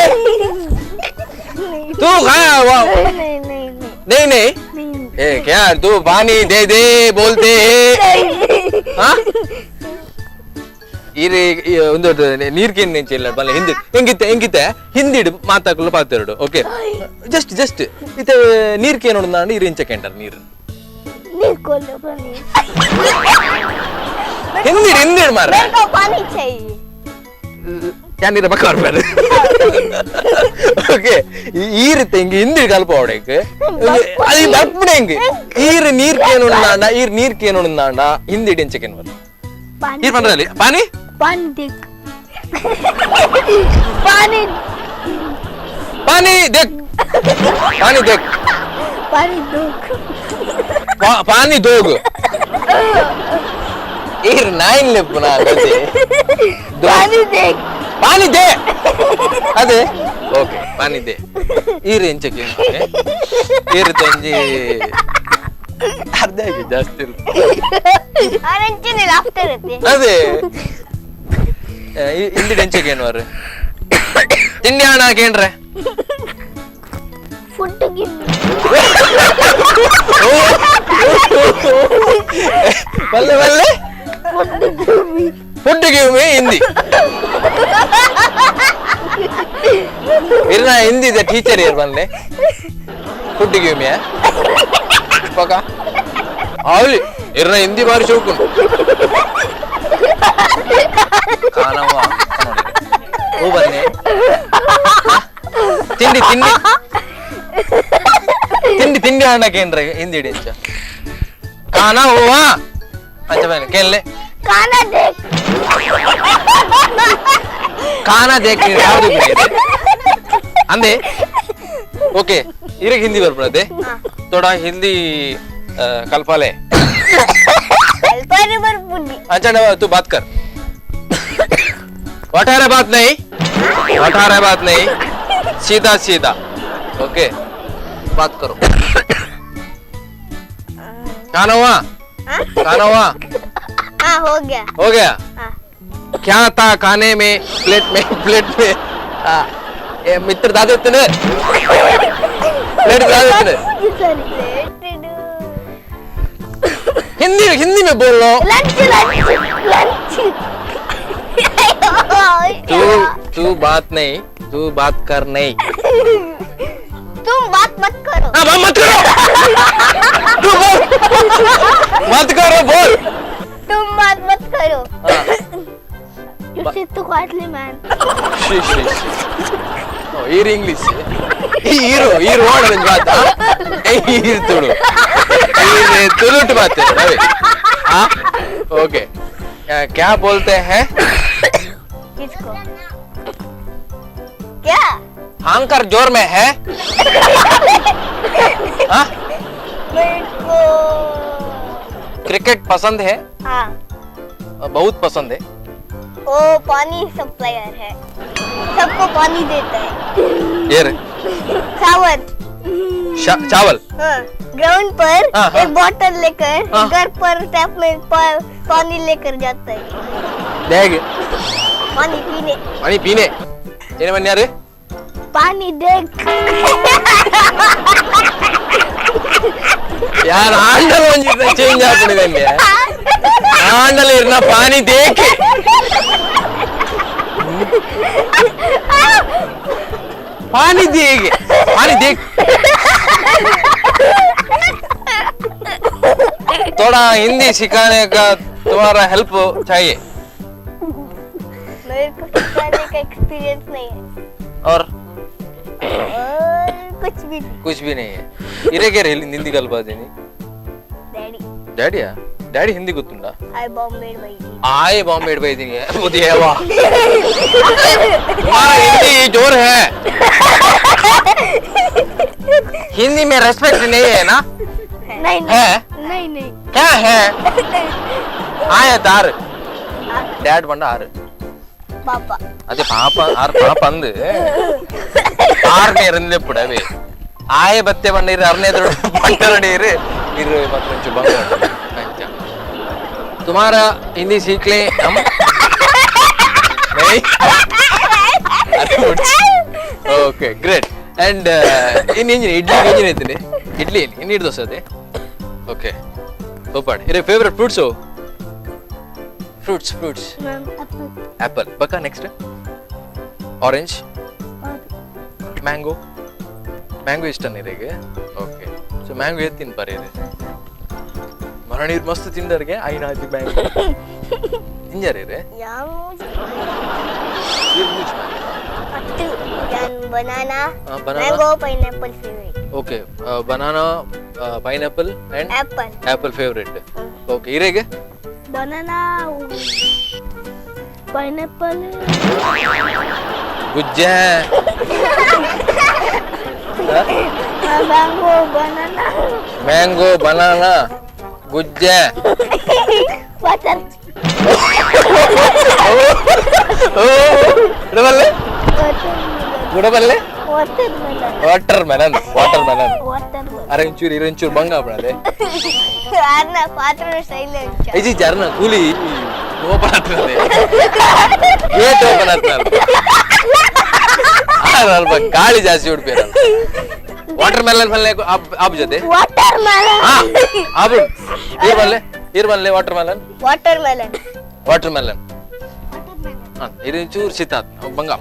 A: तू खाया वो
B: नहीं नहीं नहीं.
A: नहीं नहीं ए क्या तू पानी दे दे बोलते है हाँ ಈರೆ ಒಂದು ನೀರ್ಕೇನ್ ಇಲ್ಲ ಬಲ್ಲ ಹಿಂದಿ ಹೆಂಗಿತ್ತೆ ಹೆಂಗಿತ್ತೆ ಹಿಂದಿಡು ಮಾತಾಕಲು ಪಾತೆರಡು. ಓಕೆ, ಜಸ್ಟ್ ಜಸ್ಟ್ ಇತ್ತೆ ನೀರ್ಕೇನ್ ನೋಡು, ನೀರು ಇಂಚ ಕೇಂಟಾರ ನೀರು ಹಿಂದಿಡು ಹಿಂದಿಡು ಮಾರ್ರೆ.
B: मेरे को पानी चाहिए.
A: ಯಾನಿರ ಬಕ್ಕ ಬರ್ಪಾರು. ಓಕೆ, ಈ ರೀತಿ ಹಿಂಗೆ ಹಿಂದಿ ಕಲ್ಪ ಅವಡೇಕ್ ಅದು ಬರ್ಪುಡೆ ಹಿಂಗೆ ಈರ್ ನೀರ್ ಕೇನುಂಡಾಂಡ, ಈರ್ ನೀರ್ ಕೇನುಂಡಾಂಡ ಹಿಂದಿ ಡೆಂಚಕೆನ್ ಬರ್ ಈರ್ ಪಂಡ್ರಲ್ಲಿ ಪಾನಿ
B: ಪಾನಿ ದೇಕ್, ಪಾನಿ
A: ಪಾನಿ ದೇಕ್, ಪಾನಿ ದೇಕ್,
B: ಪಾನಿ ದೋಕ್,
A: ಪಾನಿ ದೋಗ್. ಈರ್ ನಾಯಿನ್ ಲೆಪ್ಪು ನಾ
B: ಪಾನಿ ದೇಕ್,
A: ಪಾನಿ they ಅದೇ. Okay, pani they. ಈರ್ ಎಂಚಕ್ಕೆ ಈರ್ ತಂಜಿ ಅರ್ಧ ಆಗಿ ಜಾಸ್ತಿ ಅದೇ ಹಿಂದಿ ಡೆಂಚಕ್ಕೆ ಏನು ಅವ್ರೆ ತಿಂಡಿ ಹಣ ಹಾಕೇನ್ರೆ
B: ಫುಡ್
A: ಬಲ್ಲೆ ಬಲ್ಲೆ ಫುಡ್ ಗಿವ್ ಮೀ ಹಿಂದಿ. ಇರ್ನ ಹಿಂದಿ ಇದೆ ಟೀಚರ್ ಇರ್ ಬಲ್ಲೆ ಫುಡ್ ಗಿವ್ ಮೀ ಪಕ್ಕ ಅವಲಿ ಇರ್ನ ಹಿಂದಿ ಬಾರಿ ಚೌಕು ಕಾಣವ ಹೂ ಬನ್ನಿ. ತಿಂಡಿ ತಿಂಡಿ ತಿಂಡಿ ತಿಂಡಿ ಹಣ್ಣಕೇನ್ರ ಹಿಂದಿ ಡೆಂಚ ಕಾನ ಹೂವಾ ಅಂಚ ಬನ್ನಿ ಕೇಳಲೆ
B: ಕಾನ ದೇಕ್,
A: ಕಾನ ದೇಕ್ ಯಾವ್ದು ಅಂದೆ. ಓಕೆ, ಇರಗ್ ಹಿಂದಿ ಬರ್ಬಿಡದೆ ತೋಡ ಹಿಂದಿ ಕಲ್ಪಾಲೆ
B: ಕಲ್ಪಾನೆ ಬರ್ಬುಡಿ.
A: अच्छा तू बात कर, अठारह बात नहीं, 18 बात नहीं, सीधा सीधा. ओके, बात करो. खाना हुआ? खाना हुआ?
B: हाँ, हो गया.
A: हो गया.
B: हाँ.
A: क्या था खाने में? प्लेट में, प्लेट में. हाँ, ये मित्र दादे इतने प्लेट दादे इतने. हिंदी हिंदी में बोल लो.
B: Lunch lunch lunch.
A: तू तू बात नहीं, तू बात कर नहीं.
B: तुम बात मत करो.
A: हाँ, बात मत करो, तू बोल मत करो, बोल.
B: तुम बात मत करो.
A: हाँ.
B: You sit too quietly, man.
A: She she she ಈರ್ ಇಂಗ್ಲಿಷ್ ಈರು ಈರು ಓಡೋದು ಮಾತಾ ಈರ್ ತುಳು ಈರ್ ತುಳುಟು ಬಾತ್ ರವಿ. हाँ, ओके, क्या बोलते हैं?
B: किसको क्या?
A: हांकर जोर में है. हाँ?
B: मेरे को
A: क्रिकेट पसंद है?
B: हाँ.
A: बहुत पसंद है.
B: वो पानी सप्लायर है, सबको पानी देता है.
A: ये रे.
B: चावल.
A: चावल.
B: हाँ, ग्राउंड पर
A: हाँ, हाँ.
B: एक बोतल लेकर
A: हाँ.
B: घर पर टैप में पानी लेकर जाता है.
A: देख
B: पानी पीने.
A: पानी पीने ಏನೇ ಬನ್ನಿ
B: पानी देख.
A: ಯಾರು ಆಂಡಲ್ ಒಂಜಿ ಚೇಂಜ್ ಆಗ್ಬಿಡಿದೆ. ಆಂಡಲ್ ಇರ್ನ ಪಾನಿ ದೇಖೆ पानी देगे पानी देख. थोड़ा हिंदी सिखाने का तुम्हारा हेल्प चाहिए.
B: मेरे को सिखाने का एक्सपीरियंस नहीं है.
A: और?
B: और कुछ भी नहीं.
A: कुछ भी नहीं है. ಇರೇಗೆ ಹಿಂದಿ ಕಲ್ಪಾದೀನಿ.
B: डैडी.
A: ಡ್ಯಾಡಿಯಾ? ಡ್ಯಾಡಿ ಹಿಂದಿ ಗೊತ್ತುಂಟಾ?
B: I Bombay ಬೈದಿ.
A: आए बॉम्बे भेजेंगे बुद्धि है वाह, तुम्हारा हिंदी जोर है. हिंदी में रेस्पेक्ट नहीं है ना?
B: नहीं.
A: है?
B: नहीं नहीं.
A: क्या है? ಆಯ ತಾರು ಡ್ಯಾಡ್ ಬಂಡ ಆರು
B: ಪಾಪ.
A: ಅದೇ ಪಾಪ ಆರು ಪಾಪ ಅಂದು ಆರನೇ ಇರಂದೆ ಅವೇ ಆಯ ಬತ್ತೆ ಬಂಡ ಇರು ಅರನೇ ಬಂಟರಡಿ ಇರು ಇರು ಮಾತ್ರ ಒಂಚೂರು ಬಂಗ ಅಂಚ. तुम्हारा हिंदी सीख ले हम नहीं. Okay, great. ಅಂಡ್ ಇನ್ನು ಇಂಜಿನ್ ಇಡ್ಲಿ ಇಂಜಿನ್ ಐತೀನಿ ಇಡ್ಲಿ ಇನ್ನು ಇಡ್ ದೋಸೆ ಅದೇ. Okay, super. ಇರೇ favourite fruits? Fruits fruits? Apple ಬಕ್ಕ. Next orange, mango. Mango ಇಷ್ಟ ನೀರಿಗೆ? ಓಕೆ, ಸೊ ಮ್ಯಾಂಗೋ ಏತ್ ತಿನ್ಪಾರೆ ಇದೆ ಮರ ನೀರು ಮಸ್ತ್ ತಿಂದರ್ಗೆ ಐನಾತಿ ಮ್ಯಾಂಗೋ. ತಿಂಜಾರಿ ರೇ?
B: Banana, mango, pineapple favourite.
A: Okay, banana, pineapple and
B: apple.
A: Apple favourite. Okay, ಇರೆಗೆ?
B: Banana, pineapple,
A: ಗುಜ್ಜೆ,
B: mango, banana,
A: mango, banana, ಗುಜ್ಜೆ,
B: water.
A: ಗುಡಬಲ್ಲೆ, ಗುಡಬಲ್ಲೆ, water melon, water melon. ಅರೆ ಒಂಚೂರು ಇರಂಚೂರು ಬಂಗ ಆಪಣದೆ.
B: ಅರ್ನ ಪಾತ್ರ ಸ್ಟೈಲ್
A: ಇಜಿ ಜರ್ನ ಕೂಲಿ ಓಪನ್ ಆಗ್ತದೆ, ಗೇಟ್ ಓಪನ್ ಆಗ್ತದೆ. ಅಲ್ಪ ಗಾಳಿ ಜಾಸ್ತಿ ಉಡ್ಪೇರ. ವಾಟರ್ ಮೆಲನ್ ಪಲ್ಲೆ ಆಪ್ ಜೊತೆ
B: ವಾಟರ್ ಮೆಲನ್.
A: ಆಬು ಈರ್ ಬಲ್ಲೆ, ಈರ್ ಬಲ್ಲೆ water melon,
B: water melon,
A: water melon. ಇದು ಚೂರು ಶೀತ ಬಂಗ.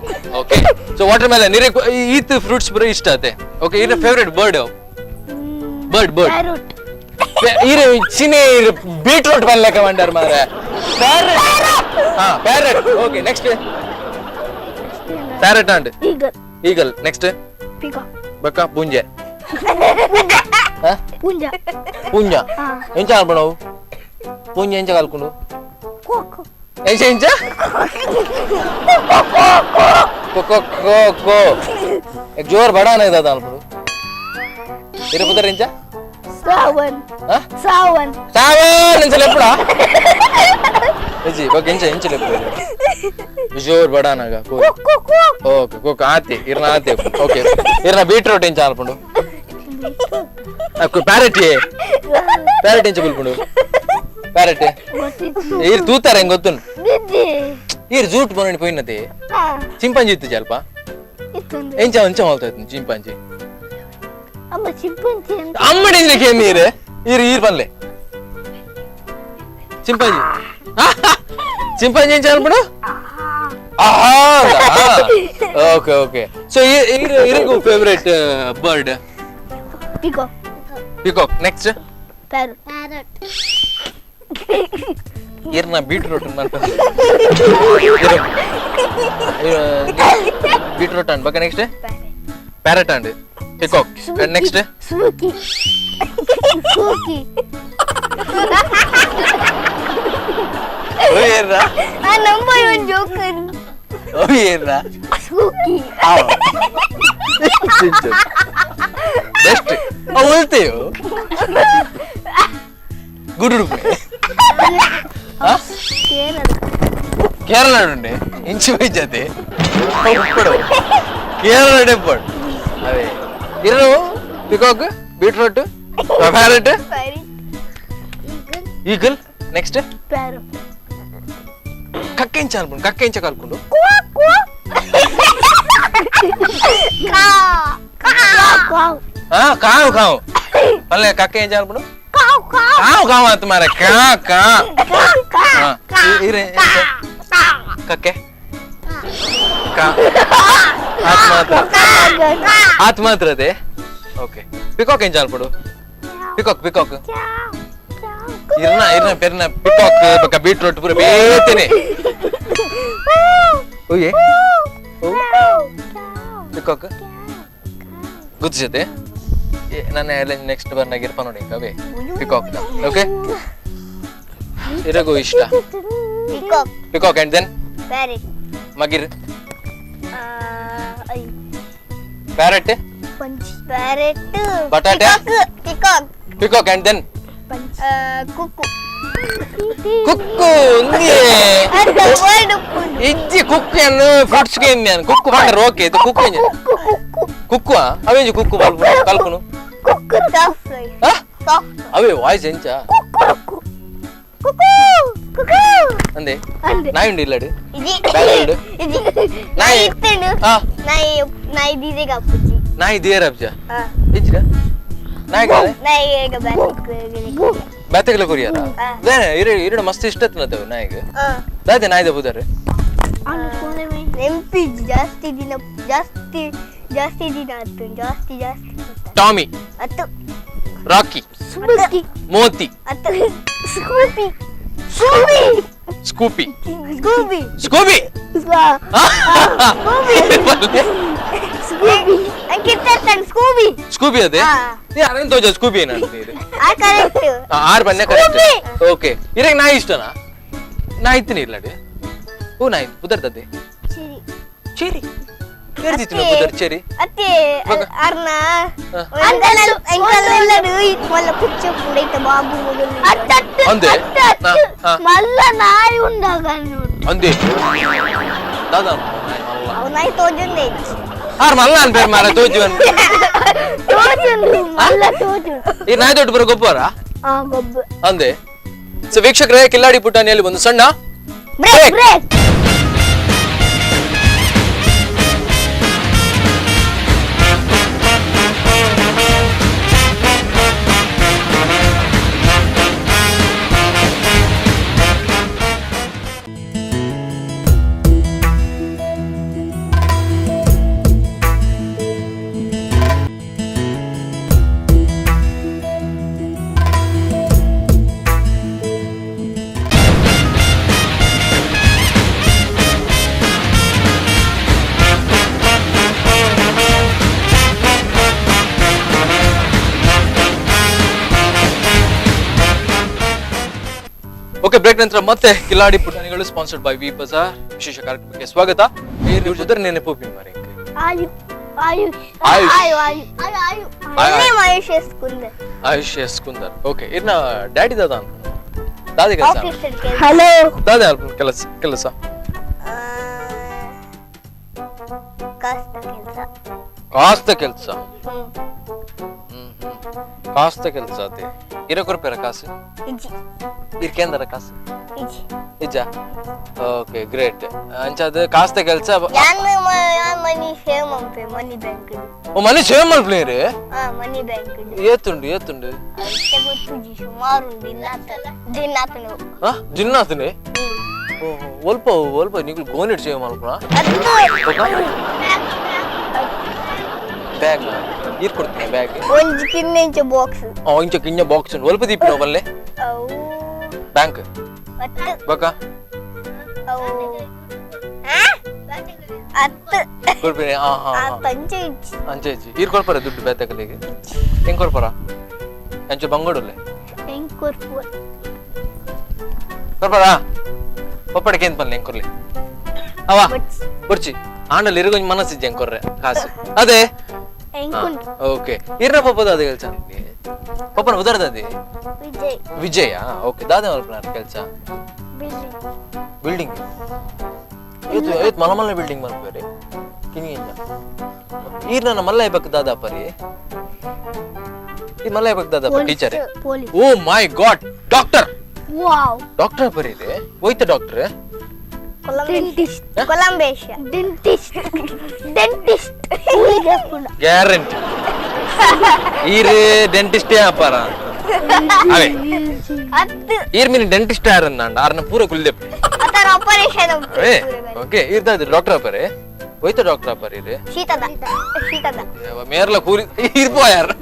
A: Okay, so water melon ಇರೆ ಈತ್ ಫ್ರೂಟ್ಸ್ ಪೂರ ಇಷ್ಟ ಆತೆ. ಓಕೆ, ಇರ favourite bird? Bird, bird ಇರೆ ಚಿನೆ ಬೀಟ್ರೂಟ್ ಪಲ್ಲೆಕ ಮಂಡಾರ್ ಮಾರೆ. Parrot. Ha, parrot. Okay, next parrot and
B: eagle,
A: eagle. Next
B: peacock,
A: ಬಕ್ಕ ಪುಂಜೆ.
B: ಪುಂಜ,
A: ಪುಂಜ ಎಂಚ ಅಲ್ಪಣವು? ಪುಂಜ ಎಂಚ ಕಲ್ಕೊಂಡು? ಎಂಚ ಎಂಚ ಕೋ ಕೋ ಕೋ ಜೋರ್ ಬಡಾನ ಇದಾದ ಅಲ್ಪಡು. ಇರ ಪುದರ್ ಎಂಚ?
B: ಸಾವನ್, ಸಾವನ್,
A: ಸಾವನ್ ಎಂಚ ಲೆಪ್ಪುಡ ಇಜ್ಜಿ ಬೊಕ್ಕ ಎಂಚ ಎಂಚ ಲೆಪ್ಪುಡ ಜೋರ್ ಬಡಾನಾಗ? ಓಕೆ, ಕೋಕ ಆತಿ ಇರ್ನ ಆತಿ. ಓಕೆ, ಇರ್ನ ಬೀಟ್ರೂಟ್ ಎಂಚ ಅಲ್ಪುಂಡು? ಪ್ಯಾರೆಟ್, ಪ್ಯಾರೆಟ್ ಎಂಚ ಬುಲ್ಪುಂಡು? ಪ್ಯಾರೆಟ್ ಈರ್ ತೂತಾರೆ ಹೆಂಗ್ ಗೊತ್ತುನ್? ಈರ್ ಜೂಟ್ ಬೊನಣಿ ಪೋಯಿನತೆ. ಚಿಂಪಾಂಜಿ ಇತ್ತು ಅಲ್ಪ ಎಂಚ ಎಂಚ ಮಲ್ತಾ ಇತ್ತು ಚಿಂಪಾಂಜಿ?
B: ಅಮ್ಮ ಚಿಂಪಾಂಜಿ
A: ಅಮ್ಮಡಿ ಕೇಮಿ ಈರ್ ಈರ್ ಈರ್ ಪನ್ಲೆ ಚಿಂಪಾಂಜಿ, ಚಿಂಪಾಂಜಿ ಎಂಚ ಅನ್ಪುಂಡು? Okay, okay. So ಇರಿಗೂ favourite bird?
B: Peacock,
A: peacock. Next?
B: Parrot, parrot.
A: ಇರ್ನ beetroot beetroot and ಬಕ್ಕ next parrot and peacock. Next?
B: ಸೂಕಿ, ಸೂಕಿ.
A: ಓಯೇರ್ರಾ?
B: ಆ ನಂಬರ್ ಒನ್ ಜೋಕರ್.
A: ಓಯೇರ್ರಾ?
B: ಸೂಕಿ.
A: ಬೆಸ್ಟ್ ಉಲ್ತೆಯು ಗುಡುಡು. ಕೇರಳ ಉಂಡೆ ಇಂಚು ಬೈಜಾತೆ ಉಪ್ಪಡು ಕೇರಳ ಡೆಪ್ಪಡು ಅವೇ ಇರು. Peacock, beetroot, parrot, eagle. Next? ಕಕ್ಕೆ ಎಂಚ ಅನ್ಕೊಂಡು? ಕಕ್ಕೆ ಎಂಚ ಕಲ್ಕೊಂಡು? ಹಾ, ಕಾವು ಕಾವು ಅಲ್ಲೇ. ಕಕ್ಕೆ ಎಂಚ ಅನ್ಕೊಂಡು? ಕಾವು ಕಾವು ಅಂತ ಮಾರ ಕಾ ಕಾ. ಕಕ್ಕೆ ಕಾ ಆತ್ ಮಾತ್ರ, ಆತ್ ಮಾತ್ರ ಅದೇ. ಓಕೆ, ಪಿಕಾಕ್ ಎಂಚ ಅನ್ಪಡು? ಪಿಕಾಕ್, ಪಿಕಾಕ್ ಇರ್ನ ಇರ್ನ ಪೆರ್ನ ಪಿಕಾಕ್ ಬಕ್ಕ ಬೀಟ್ರೂಟ್ ಪೂರ ಬೇತೇನೆ. ಓಯೆ ಪಿಕಾಕ್ ಗೊತ್ತಿಸತೆ. ನನ್ನ ನೆಕ್ಸ್ಟ್ ಬರ್ನಾಗ ಇರ್ಪ ನೋಡಿ ಕವೆ ಪಿಕಾಕ್. ಓಕೆ, ಇರಗು ಇಷ್ಟ
B: peacock,
A: peacock and then
B: parrot,
A: ಮಗಿರ್ parrot,
B: parrot,
A: ಬಟಾಟೆ,
B: peacock,
A: peacock and then
B: Kukku,
A: Kukku ಒಂದೇ ಇಜ್ಜಿ. ಕುಕ್ಕು ಅನ್ನು ಫ್ರೂಟ್ಸ್ ಗೆ ಇಂದ್ಯಾನ್ ಕುಕ್ಕು ಪಂಡರ್. ಓಕೆ, ಇದು ಕುಕ್ಕು ಎಂಜ ಕುಕ್ಕು ಅವೇಂಜಿ ಕುಕ್ಕು ಕಲ್ಪುನು?
B: ಕುಕ್ಕು ಸಾಫ್ಟ್, ಸಾಫ್ಟ್.
A: ಅವೇ ವಾಯ್ಸ್ ಎಂಚ?
B: ಕುಕ್ಕು ಕುಕ್ಕು
A: ಅಂದೆ ನಾಯಿ ಉಂಡು ಇಲ್ಲಡು?
B: ಇಜಿ
A: ಬ್ಯಾಂಗ್ಳೂರ್ಡು?
B: ಇಜಿ.
A: ನಾಯಿ?
B: ನಾಯಿ ಇತ್ತುಂಡು.
A: ಆ.
B: ನಾಯಿ, ನಾಯಿ ದೀದೆಗೆ ಅಪ್ಪುಜಿ.
A: ನಾಯಿ ದೇರ ಅಬ್ಜ?
B: ಆ.
A: ಇಜ್ಜಿರ ನಾಯಿ ಕಾಲೆ?
B: ನಾಯಿ ಈಗ ಬ್ಯಾಟಿಗೆ
A: ಬ್ಯಾತೆಗಲ ಕೊರಿಯಾರ?
B: ಆ.
A: ದಾನೆ ಇರ ಇರಡ ಮಸ್ತ್ ಇಷ್ಟ ತಿನ್ನತೇವೆ ನಾಯಿಗೆ. ದಾದೆ ನಾಯಿದ ಬುದಾರೆ
B: ನೆಂಪಿ ಜಾಸ್ತಿ ದಿನ, ಜಾಸ್ತಿ ಜಾಸ್ತಿ ದಿನ ಆತು, ಜಾಸ್ತಿ ಜಾಸ್ತಿ.
A: ಟಾಮಿ
B: ಅತ್ತು
A: ರಾಕಿ
B: ಸುಮತಿ
A: ಮೋತಿ
B: ಅತ್ತು ಸ್ಕೂಪಿ ಸೂಪಿ
A: Scoopy.
B: Scooby.
A: Scooby.
B: Scooby. ಅಂಕಿತ ಸ್ಕೂಬಿ.
A: ಸ್ಕೂಬಿ ಅದೇ ಅರೇನು ತೋಜ ಸ್ಕೂಬಿ ಏನಂತ
B: ಆ ಕರೆಕ್ಟ್.
A: ಆರು ಬನ್ನೆ ಕರೆಕ್ಟ್. ಓಕೆ, ಇರಾಗ ನಾಯಿ ಇಷ್ಟನಾ? ನಾಯಿ ಇತ್ತಿನಿ ಇಲ್ಲಡಿ. ಓ ನಾಯಿ ಪುದರ್ತದೆ
B: ಚೇರಿ.
A: ಚೇರಿ ಕೇಳ್ತಿತ್ತು ಪುದರ್ ಚೇರಿ.
B: ಅತ್ತೆ ಅರ್ನ ಅಂಕಲ್ ಅಂಕಲ್ ಎಲ್ಲರೂ ಮಲ್ಲ ಪುಚ್ಚ ಪುಡೈತ ಬಾಬು
A: ಅಂದೆ
B: ಮಲ್ಲ ನಾಯಿ ಉಂಡಾಗ
A: ಅಂದೆ ದಾದಾ ನಾಯಿ ಮಲ್ಲ
B: ಅವ್ ನಾಯಿ ತೋಜುಂದೆ.
A: ಆರ್ ಮಲ್ಲ ಅನ್ಪೇರ್ ಮಾರ ತೋಜುವನ್
B: ತೋಜುಂಡು ಮಲ್ಲ ತೋಜುಂಡು.
A: ಈ ನಾಯಿ ದೊಡ್ಡ ಬರೋ ಗೊಬ್ಬರ
B: ಆ ಗೊಬ್ಬ
A: ಅಂದೆ. ಸೊ ವೀಕ್ಷಕರೇ, ಕಿಲ್ಲಾಡಿ ಪುಟಾಣಿಯಲ್ಲಿ ಒಂದು ಸಣ್ಣ
B: ಬ್ರೇಕ್ ಬ್ರೇಕ್.
A: ಓಕೆ, ಬ್ರೇಕ್ ನಂತರ ಮತ್ತೆ ಕಿಲ್ಲಾಡಿ ಪುಟಾಣಿಗಳು ಸ್ಪಾನ್ಸರ್ಡ್ ಬೈ ವಿ ಬಜಾರ್ ವಿಶೇಷ ಕಾರ್ಯಕ್ರಮಕ್ಕೆ ಸ್ವಾಗತ. ಇವ್ರ ಜೊತೆ ನೆನಪು ಮಾರಿ
B: ಆಯು ಆಯುಷ್
A: ಆಯುಷ್.
B: ಆಯು ಆಯು ಆಯು ಆಯು
A: ಆಯು.
B: Ayush S Kundar.
A: Ayush S Kundar. Okay, ಇರ್ನ ಡ್ಯಾಡಿ ದಾದಾ ದಾದಿ ಕೆಲಸ
B: ಆಫೀಸ್ ಹಲೋ
A: ದಾದೆ ಕೆಲಸ ಕೆಲಸ
B: ಕಾಸ್ತ ಕೆಲಸ.
A: ಕಾಸ್ತ ಕೆಲಸ. ಕಾಸ್ತ ಕೆಲಸ ಅದೇ ಇರಕ್ ರೂಪಾಯಿ ಕಾಸು
B: ಇಜಿ
A: ಇರ್ಕೇಂದರ ಕಾಸು
B: ಇಜಿ
A: ಇಜ್ಜ. Okay great. ಅಂಚಾದ ಕಾಸ್ತ ಕೆಲಸ.
B: ಯಾನ್ ಮನಿ ಸೇವ್ ಮಂಪೆ ಮನಿ ಬ್ಯಾಂಕ್.
A: ಓ ಮನಿ ಸೇವ್ ಮಲ್ಪ್ಲೇರಿ?
B: ಆ ಮನಿ ಬ್ಯಾಂಕ್.
A: ಏತುಂಡು ಏತುಂಡು
B: ಅಷ್ಟೇ ಗೊತ್ತುಜಿ, ಸುಮಾರು ಉಂಡು. ಇನ್ನಾತಲ್ಲ ಜಿನ್ನಾತನು.
A: ಹಾ ಜಿನ್ನಾತನೆ. ಓಹೋ ಒಲ್ಪ ಒಲ್ಪ ನಿಗುಲು ಗೋನಿಟ್ ಸೇವ್ ಮಲ್ಪುನ ಬ್ಯಾಗ್ ನೀರ್ ಕೊಡ್ತೀನಿ ಬ್ಯಾಗ್.
B: ಒಂಜಿ ಕಿನ್ನೆಂಚ ಬಾಕ್ಸ್.
A: ಆ ಇಂಚ ಕಿಂಜ ಬಾಕ್ಸ್ ಉಂಡು. ಒಲ್ಪ ದೀಪಿನ ಬಲ್ಲೆ
B: ಅವು
A: ಬ್ಯಾಂಕ್
B: ಅತ್ತು
A: ಬಕ
B: ಅವು ಅತ್ತು
A: ಕೊಡ್ಪಿನಿ. ಹಾ ಹಾ
B: ಆ ತಂಚೆ ಇಜ್ಜಿ.
A: ಅಂಚೆ ಇಜ್ಜಿ. ಈರ್ ಕೊಡ್ಪಾರ ದುಡ್ಡು ಬೇತಕಲಿಗೆ ಹೆಂಗ್ ಕೊಡ್ಪಾರ? ಅಂಚೆ ಬಂಗೋಡುಲ್ಲೆ
B: ಹೆಂಗ್ ಕೊರ್ಪು
A: ಕೊಡ್ಪಾರಾ? ಪಪ್ಪಡಿಕೆ ಎಂತ ಪನ್ಲೆ ಹೆಂಗ್ ಕೊರ್ಲಿ ಅವ ಬುರ್ಚಿ ಆಂಡಲ್ ಇರಗೊಂಜಿ ಮನಸ್ಸಿಜ್ಜಿ ಹೆಂಗ್ ಕೊರ್ರೆ ಕಾಸು ಅದೇ. ಓಕೆ, ಇರ್ನ ಪಪ್ಪದ ಅದೇ ಕೆಲಸ. ಪಪ್ಪನ ಉದರ್ದದಿ
B: ವಿಜಯ್.
A: ವಿಜಯ. ಓಕೆ, ದಾದ ಮಲ್ಪನಾರ್ ಕೆಲಸ ಬಿಲ್ಡಿಂಗ್. ಏತ್ ಏತ್ ಮಲ್ಲ ಮಲ್ಲ ಬಿಲ್ಡಿಂಗ್ ಮಲ್ಪೇರಿ ಕಿನಿ ಇಂಜ. ಈರ್ ನನ್ನ ಮಲ್ಲ ಇಬೇಕು ದಾದಾಪರಿ. ಈ ಮಲ್ಲ ಇಬೇಕು ದಾದಾಪ teacher. Oh my god, doctor.
B: Wow,
A: doctor ಪರಿ ಇದೆ. ಹೋಯ್ತ ಡಾಕ್ಟರ್.
B: ಡೆಂಟಿಸ್ಟ್. ಕೊಲಂಬೇಶ ಡೆಂಟಿಸ್ಟ್. Dentist
A: guarantee. ಈರ್ ಡೆಂಟಿಸ್ಟೇ ಅಪಾರ ಅವೇ. ಈರ್ ಮೀನ್ ಡೆಂಟಿಸ್ಟ್ ಯಾರನ್ನ ಆರ್ನ ಪೂರ ಕುಲ್ದೆಪ್
B: ಆತರ ಆಪರೇಷನ್.
A: ಅವೇ. ಓಕೆ, ಈರ್ದ ಡಾಕ್ಟರ್ ಅಪಾರೆ. ಹೋಯ್ತ ಡಾಕ್ಟರ್ ಅಪಾರ ಈರ್.
B: ಶೀತದ ಶೀತದ
A: ಮೇರ್ಲ ಕೂಲಿ ಇರ್ಪೋ ಯಾರು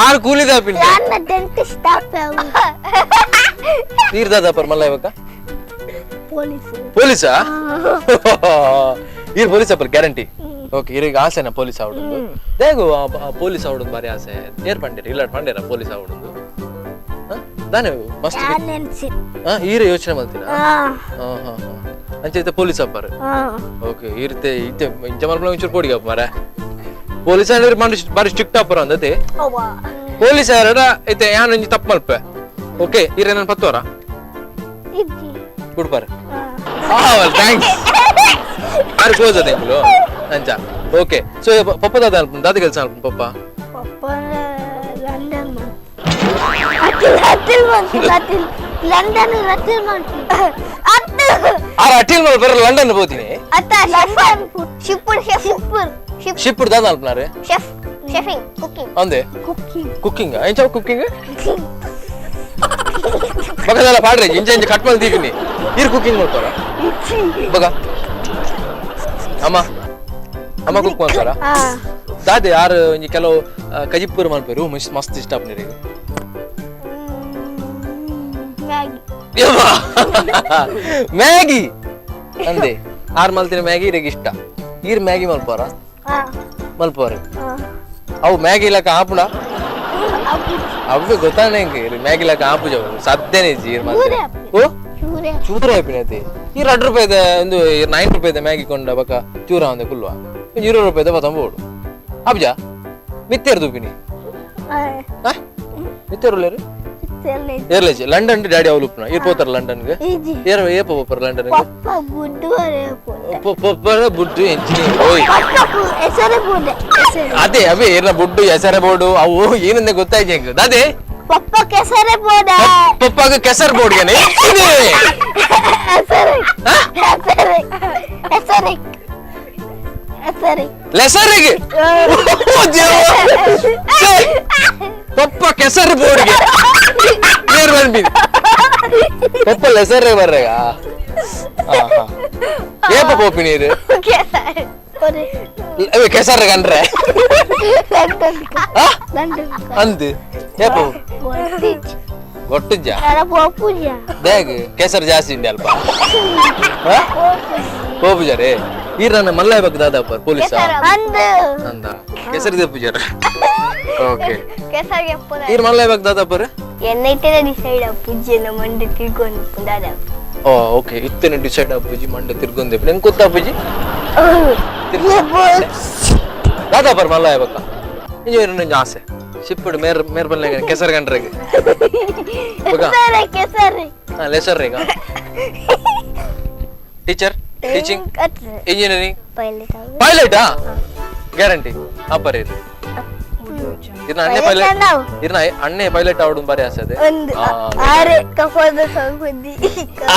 A: ಆರ್ ಕೂಲಿದ ಪಿಂಡ
B: ಡೆಂಟಿಸ್ಟ್
A: ಈರ್ದಾದ ಅಪಾರ ಮಲ್ಲ ಇವಾಗ
B: ಪೊಲೀಸ್.
A: ಪೊಲೀಸಾ? ಈರ್ ಪೊಲೀಸ್ ಅಪ್ಪ ಗ್ಯಾರಂಟಿ. ಓಕೆ, ಇರಿಗೆ ಆಸೆನಾ ಪೊಲೀಸ್ ಆವಡೊಂದು? ದೇಗು ಪೊಲೀಸ್ ಆವಡೊಂದು ಬಾರಿ ಆಸೆ. ಏರ್ ಪಂಡೇರಿ ಇಲ್ಲ ಪಂಡೇರ ಪೊಲೀಸ್ ಆವಡೊಂದು ದಾನೆ ಮಸ್ತ್. ಈರೆ ಯೋಚನೆ ಮಾಡ್ತೀರಾ? ಹಾ ಹಾ ಹಾ ಅಂಚೆ ಪೊಲೀಸ್ ಅಪ್ಪಾರು. ಓಕೆ, ಈರ್ತೆ ಇತ್ತೆ ಇಂಚ ಮಲ್ಪಲ ಒಂಚೂರು ಪೋಡಿಗೆ ಅಪ್ಪ ಮಾರೆ. ಪೊಲೀಸ್ ಅಂದ್ರೆ ಬಾರಿ ಸ್ಟ್ರಿಕ್ಟ್ ಅಪ್ಪರ ಅಂದತೆ. ಪೊಲೀಸ್ ಯಾರ ಇತ್ತೆ ಯಾನ್ ಒಂಜಿ ತಪ್ಪು ಮಲ್ಪೆ. ಓಕೆ, ಈರೆ ನಾನು ಪತ್ತುವರ ಬಿಡ್ಪಾರ. Thanks ಬಾರಿ ಕ್ಲೋಸ್ ಅದೇ ಇಂಗುಲು ಅಂಚ. ಓಕೆ, ಸೊ ಪಪ್ಪ ದಾದ ಅಲ್ಪ ದಾದ ಕೆಲಸ ಅಲ್ಪ ಪಪ್ಪ.
B: ಪಪ್ಪ ಲಂಡನ್ ಲಂಡನ್
A: ಆರ್ ಅಟಿಲ್ ಮಲ್ಪರ ಲಂಡನ್ ಹೋಗ್ತೀನಿ.
B: ಅತ್ತ ಶಿಪ್ಪುರ್ ಶಿಪ್ಪುರ್
A: ಶಿಪ್ಪುರ್ ದಾದ ಅಲ್ಪನಾರೆ?
B: Chef chefing cooking.
A: ಅಂದೆ
B: ಕುಕಿಂಗ್.
A: ಕುಕ್ಕಿಂಗ್ ಎಂಚ ಕುಕ್ಕಿಂಗ್ ಬಗದಲ್ಲ ಪಾಡ್ರೆ ಇಂಚ ಇಂಚ ಕಟ್ ಮಾಡಿ ದೀಪಿನಿ. ಈರ್ ಕುಕ್ಕಿಂಗ್ ಮಾಡ್ತಾರ ಬಗ? ಅಮ್ಮ ಅಮ್ಮ ಕುಕ್ ಮಾಡ್ತಾರ ದಾದೆ ಯಾರು ಒಂಜಿ ಕೆಲವು ಕಜಿಪುರ್ ಮಲ್ಪೇರು ಮಸ್ತ್ ಮಸ್ತ್ ಇಷ್ಟ ಆಪುನಿರಿಗೆ.
B: ಮ್ಯಾಗಿ.
A: Maggi ಅಂದೆ ಆರ್ ಮಲ್ತಿನ ಮ್ಯಾಗಿ ಇರಗೆ ಇಷ್ಟ. ಈರ್ ಮ್ಯಾಗಿ ಮಲ್ಪೋರ? ಮಲ್ಪೋರ ಅವು ಮ್ಯಾಗಿ ಇಲ್ಲಕ ಆಪುಣ ಅವೇ ಗೊತ್ತಾನೆ ಹೆಂಗೆ ಮ್ಯಾಗಿ ಇಲ್ಲಕ ಆಪುಜ ಸದ್ಯನೇ ಇಜ್ಜಿ ಈರ್ ಮಲ್ತಿನ. ಓ ಚೂತ್ರ ಆಪಿನತಿ ಈ 2 ರೂಪಾಯಿದ ಒಂದು 9 ರೂಪಾಯಿದ ಮ್ಯಾಗಿ ಕೊಂಡ ಬಕ ಚೂರ ಒಂದೆ ಕುಲ್ವ 20 ರೂಪಾಯಿದ ಬತ್ತಂಬೋಡು ಆಪುಜ ಮಿತ್ತೇರು ದುಪ್ಪಿನಿ ಮಿತ್ತೇರುಲ್ಲೇರು ಏರ್ಲೇಜ್ ಲಂಡನ್ ಡ್ಯಾಡಿ ಅವಳು ಉಪ್ಪುನ ಈರ್ ಪೋತಾರ ಲಂಡನ್ಗೆ ಏರ್ ಏಪ ಪೋಪರ್ ಲಂಡನ್ ಬುಡ್ಡು ಓಯ್ ಅದೇ ಅವೇ ಏರ್ನ ಬುಡ್ಡು ಹೆಸರೇ ಬೋರ್ಡು ಅವು ಏನಂದೆ ಗೊತ್ತಾಯ್ತು ಹೆಂಗ ಅದೇ
B: ಪಪ್ಪ ಕೆಸರೆ ಬೋರ್ಡ್
A: ಪಪ್ಪಾಗ ಕೆಸರ್ ಬೋರ್ಡ್ ಗೆ ಲೆಸರಿಗೆ ಪಪ್ಪ ಕೆಸರು ಬೋರ್ಡ್ಗೆ ನೇರ್ ಬಂದ್ಬಿ ಪಪ್ಪ ಲೆಸರೇ ಬರ್ರೆಗ ಏಪ ಪೋಪಿ ನೀರು ಕೆಸರು ಕಂಡ್ರೆ ಅಂದು ಏಪ ಗೊಟ್ಟಿಜ್ಜ ಬ್ಯಾಗ್ ಕೆಸರು ಜಾಸ್ತಿ ಉಂಡೆ ಅಲ್ಪ ಪೋಪುಜಾರೆ ಈರ್ ನನ್ನ ಮಲ್ಲ ಬೇಕು ದಾದಪ್ಪ ಪೊಲೀಸ ಅಂದ ಕೆಸರು ಪೂಜಾರ. ಓಕೆ ಈರ್ ಮಲ್ಲ ಬೇಕು ದಾದಪ್ಪ
B: ಎನ್ನೈತೇನೆ ಡಿಸೈಡ್ ಅಪ್ಪುಜಿ ಮಂಡೆ ತಿರ್ಗೊಂದು ದಾದ.
A: ಓ ಓಕೆ ಇತ್ತೇನೆ ಡಿಸೈಡ್ ಅಪ್ಪುಜಿ ಮಂಡೆ ತಿರ್ಗೊಂದೆ ನಿಂಗೆ ಗೊತ್ತಾ ಅಪ್ಪುಜಿ ದಾದಾಪರ್ ಮಲ್ಲ ಬೇಕಾ ಇಂಜ ಆಸೆ ಸಿಪ್ಪಡು ಮೇರ್ ಮೇರ್ ಬಲ್ಲೆ ಕೆಸರು ಕಂಡ್ರೆಗೆ ಲೆಸರ್ ರೇಗ teacher teaching engineering ಪೈಲಟಾ guarantee ಅಪ್ಪರ್ ಇರ್ರಿ ಇರ್ನ ಅಣ್ಣೆ ಪೈಲಟ್ ಇರ್ನ ಅಣ್ಣೆ ಪೈಲಟ್ ಆವಡು ಬಾರಿ ಆಸೆ ಅದೇ
B: ಆರೆ ಕಫದ ಸಂಬಂಧಿ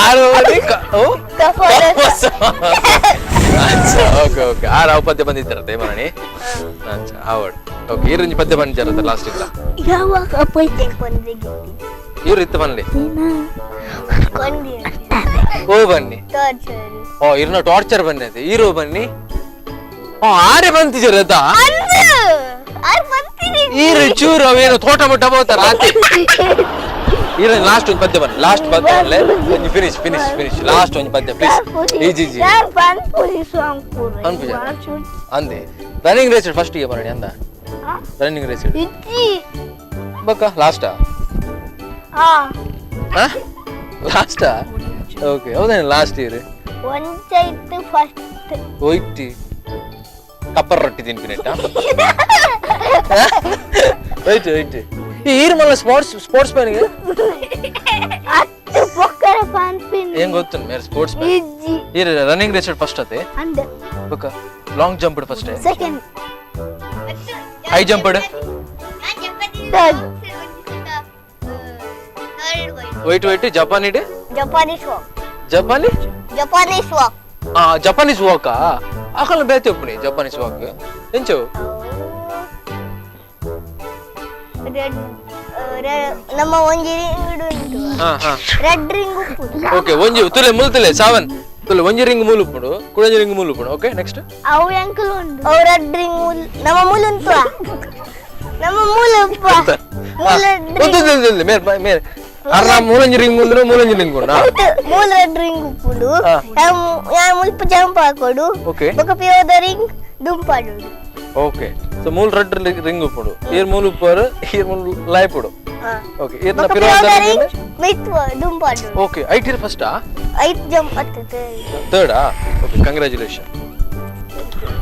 A: ಆರು ಓಕೆ ಓಕೆ ಆರು ಅವು ಪದ್ಯ ಬಂದಿದ್ದಾರತ್ತೆ ಮರಣಿ ಅಚ್ಚಾ ಆವಡ್ ಓಕೆ ಈರುಂಜಿ ಪದ್ಯ ಬಂದಿದ್ದಾರತ್ತೆ ಲಾಸ್ಟ್ ಇಲ್ಲ
B: ಯಾವಾಗ ಪೈತೆ ಬಂದಿಗೆ
A: ಇವ್ರು ಇತ್ತು ಬನ್ನಿ ಓ ಬನ್ನಿ ಓ ಇರ್ನ ಟಾರ್ಚರ್ ಬನ್ನಿ ಅದೇ ಈರು ಬನ್ನಿ ಓ ಆರೆ ಬಂತಿದ್ದೀರ ಆಯ್ತಾ ಈರು ಚೂರು ಅವೇನು ತೋಟ ಮುಟ್ಟ ಬೋತಾರ ಆತಿ ಈರ ಲಾಸ್ಟ್ ಒಂದು ಪದ್ಯ ಬನ್ನಿ ಲಾಸ್ಟ್ ಪದ್ಯ ಬನ್ಲೆ ಒಂಜಿ finish finish finish last ಒಂಜಿ ಪದ್ಯ please easy G ಪನ್ಪುಜ ಅಂದೆ running race first ಗೆ ಬರಣಿ ಅಂದ ರನ್ನಿಂಗ್ ರೇಸ್ ಬಕ್ಕ ಲಾಸ್ಟಾ ಲಾಸ್ಟಾ ಓಕೆ ಹೌದೇನು ಲಾಸ್ಟ್ ಇಯರ್
B: ಒಂಚೈತು ಫಸ್ಟ್
A: ಒಯ್ಟಿ ಕಪ್ಪರ್ ರೊಟ್ಟಿ ತಿನ್ಪಿನೆಟ್ಟ ರೈಟ್ ರೈಟ್ ಈ ಈರ್ ಮಲ್ಲ ಸ್ಪೋರ್ಟ್ಸ್ ಸ್ಪೋರ್ಟ್ಸ್ ಮ್ಯಾನ್ಗೆ
B: ಅತ್ತು ಪೊಕ್ಕರ ಪನ್ಪಿನ್
A: ಏನ್ ಗೊತ್ತು ಮೇರೆ ಸ್ಪೋರ್ಟ್ಸ್ ಮ್ಯಾನ್ ಈರ್ running race first ಅತೆ
B: ಅಂದ
A: ಬಕ್ಕ long jump first
B: second
A: high jump
B: third
A: wait wait Japan ಇಡೆ
B: Japanese walk
A: ಜಪಾನಿ
B: Japanese walk
A: ಆ ಜಪಾನೀಸ್ ವಾಕಾ ಆಕಲ ಬೇತೆ ಒಪ್ಪುನಿ ಜಪಾನೀಸ್ ವಾಕ್ ಎಂಚು
B: ರೆಡ್ ನಮ್ಮ ಒಂಜಿ ರಿಂಗ್ ಉಂಟು ರೆಡ್ ರಿಂಗ್ ಉಪ್ಪು
A: ಓಕೆ ಒಂಜಿ ತುಲೆ ಮುಲ್ತುಲೆ ಸಾವನ್ ತುಲೆ ಒಂಜಿ ರಿಂಗ್ ಮೂಲು ಉಪ್ಪುಂಡು ಕುಡೊಂಜಿ ರಿಂಗ್ ಮೂಲು ಉಪ್ಪುಂಡು ಓಕೆ ನೆಕ್ಸ್ಟ್
B: ಅವು ಅಂಕಲ್ ಉಂಟು ಅವು ರೆಡ್ ರಿಂಗ್ ಮೂಲ್ ನಮ್ಮ ಮೂಲು ಉಂಟು ನಮ್ಮ ಮೂಲು ಉಪ್ಪು
A: ಒಂದು ಮೇರ್ ಮೇರ್ ಅರ್ನ ಮೂಲಂಜಿ ರಿಂಗ್ ಮುಂದ್ರು ಮೂಲಂಜಿ ರಿಂಗ್ ಉಂಡಾ
B: ಮೂಲ ರೆಡ್ ರಿಂಗ್ ಉಪ್ಪುಂಡು ಯಾ ಮುಲ್ಪ ಜಂಪ್ ಹಾಕೋಡು
A: ಓಕೆ
B: ಬೊಕ ಪಿಯೋದ ರಿಂಗ್ ದುಂಪಾಡು
A: ಓಕೆ ಸೊ ಮೂಲ ರೆಡ್ ರಿಂಗ್ ಉಪ್ಪುಂಡು ಈರ್ ಮೂಲು ಉಪ್ಪರು ಈರ್ ಮೂಲು ಲಾಯ್ಪುಡು ಓಕೆ ಈರ್ನ ಪಿರೋದ
B: ರಿಂಗ್ ಮಿತ್ ದುಂಪಾಡು
A: ಓಕೆ ಐಟ್ ಇರ್ ಫಸ್ಟಾ
B: ಐಟ್ ಜಂಪ್ ಅತ್ತದೆ
A: ಥರ್ಡಾ okay congratulation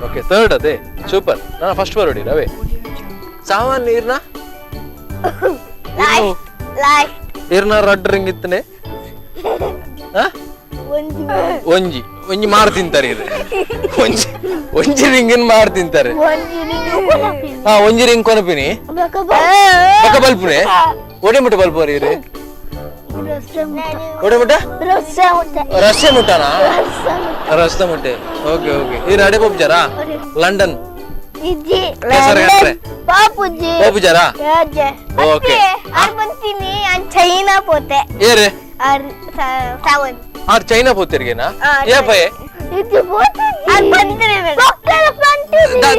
A: okay third ಅದೇ ಸೂಪರ್ ನಾನು ಫಸ್ಟ್ ಬರೋಡಿ ರವೆ ಸಾಮಾನ್ಯ ಈರ್ನ
B: ಲಾಸ್ಟ್
A: ಈರ್ನ ರೆಡ್ ರಿಂಗ್ ಇತ್ತನೆ ಒಂಜಿ ಒಂಜಿ ಮಾರು ತಿಂತಾರೆ ಇದು ಒಂಜಿ ಒಂಜಿ ರಿಂಗಿನ ಮಾರು ತಿಂತಾರೆ ಹಾ ಒಂಜಿ ರಿಂಗ್ ಕೊನಪಿನಿ ಬೊಕ ಬಲ್ಪುನೆ ಒಡೆ ಮುಟ್ಟ ಬಲ್ಪುವರ್ ಇರು ಒಡೆ ಮುಟ್ಟ ರಸ್ತೆ ಮುಟ್ಟನಾ ರಸ್ತೆ ಮುಟ್ಟೆ ಓಕೆ ಓಕೆ ಇರು ಅಡೆ ಪೋಪುಜಾರಾ ಲಂಡನ್
B: ಪಾಪುಜಿ
A: ಪೋಪುಜಾರಾ ಓಕೆ
B: ಆರ್ ಬಂತೀನಿ ಚೈನಾ ಪೋತೆ
A: ಏರೆ
B: R Sawan
A: R China ಪೋತಿರ್ಗೆನಾ ಏ ಪಯೆ
B: ಇದು ಪೋತೆ ಆರ್ ಬಂತೀನಿ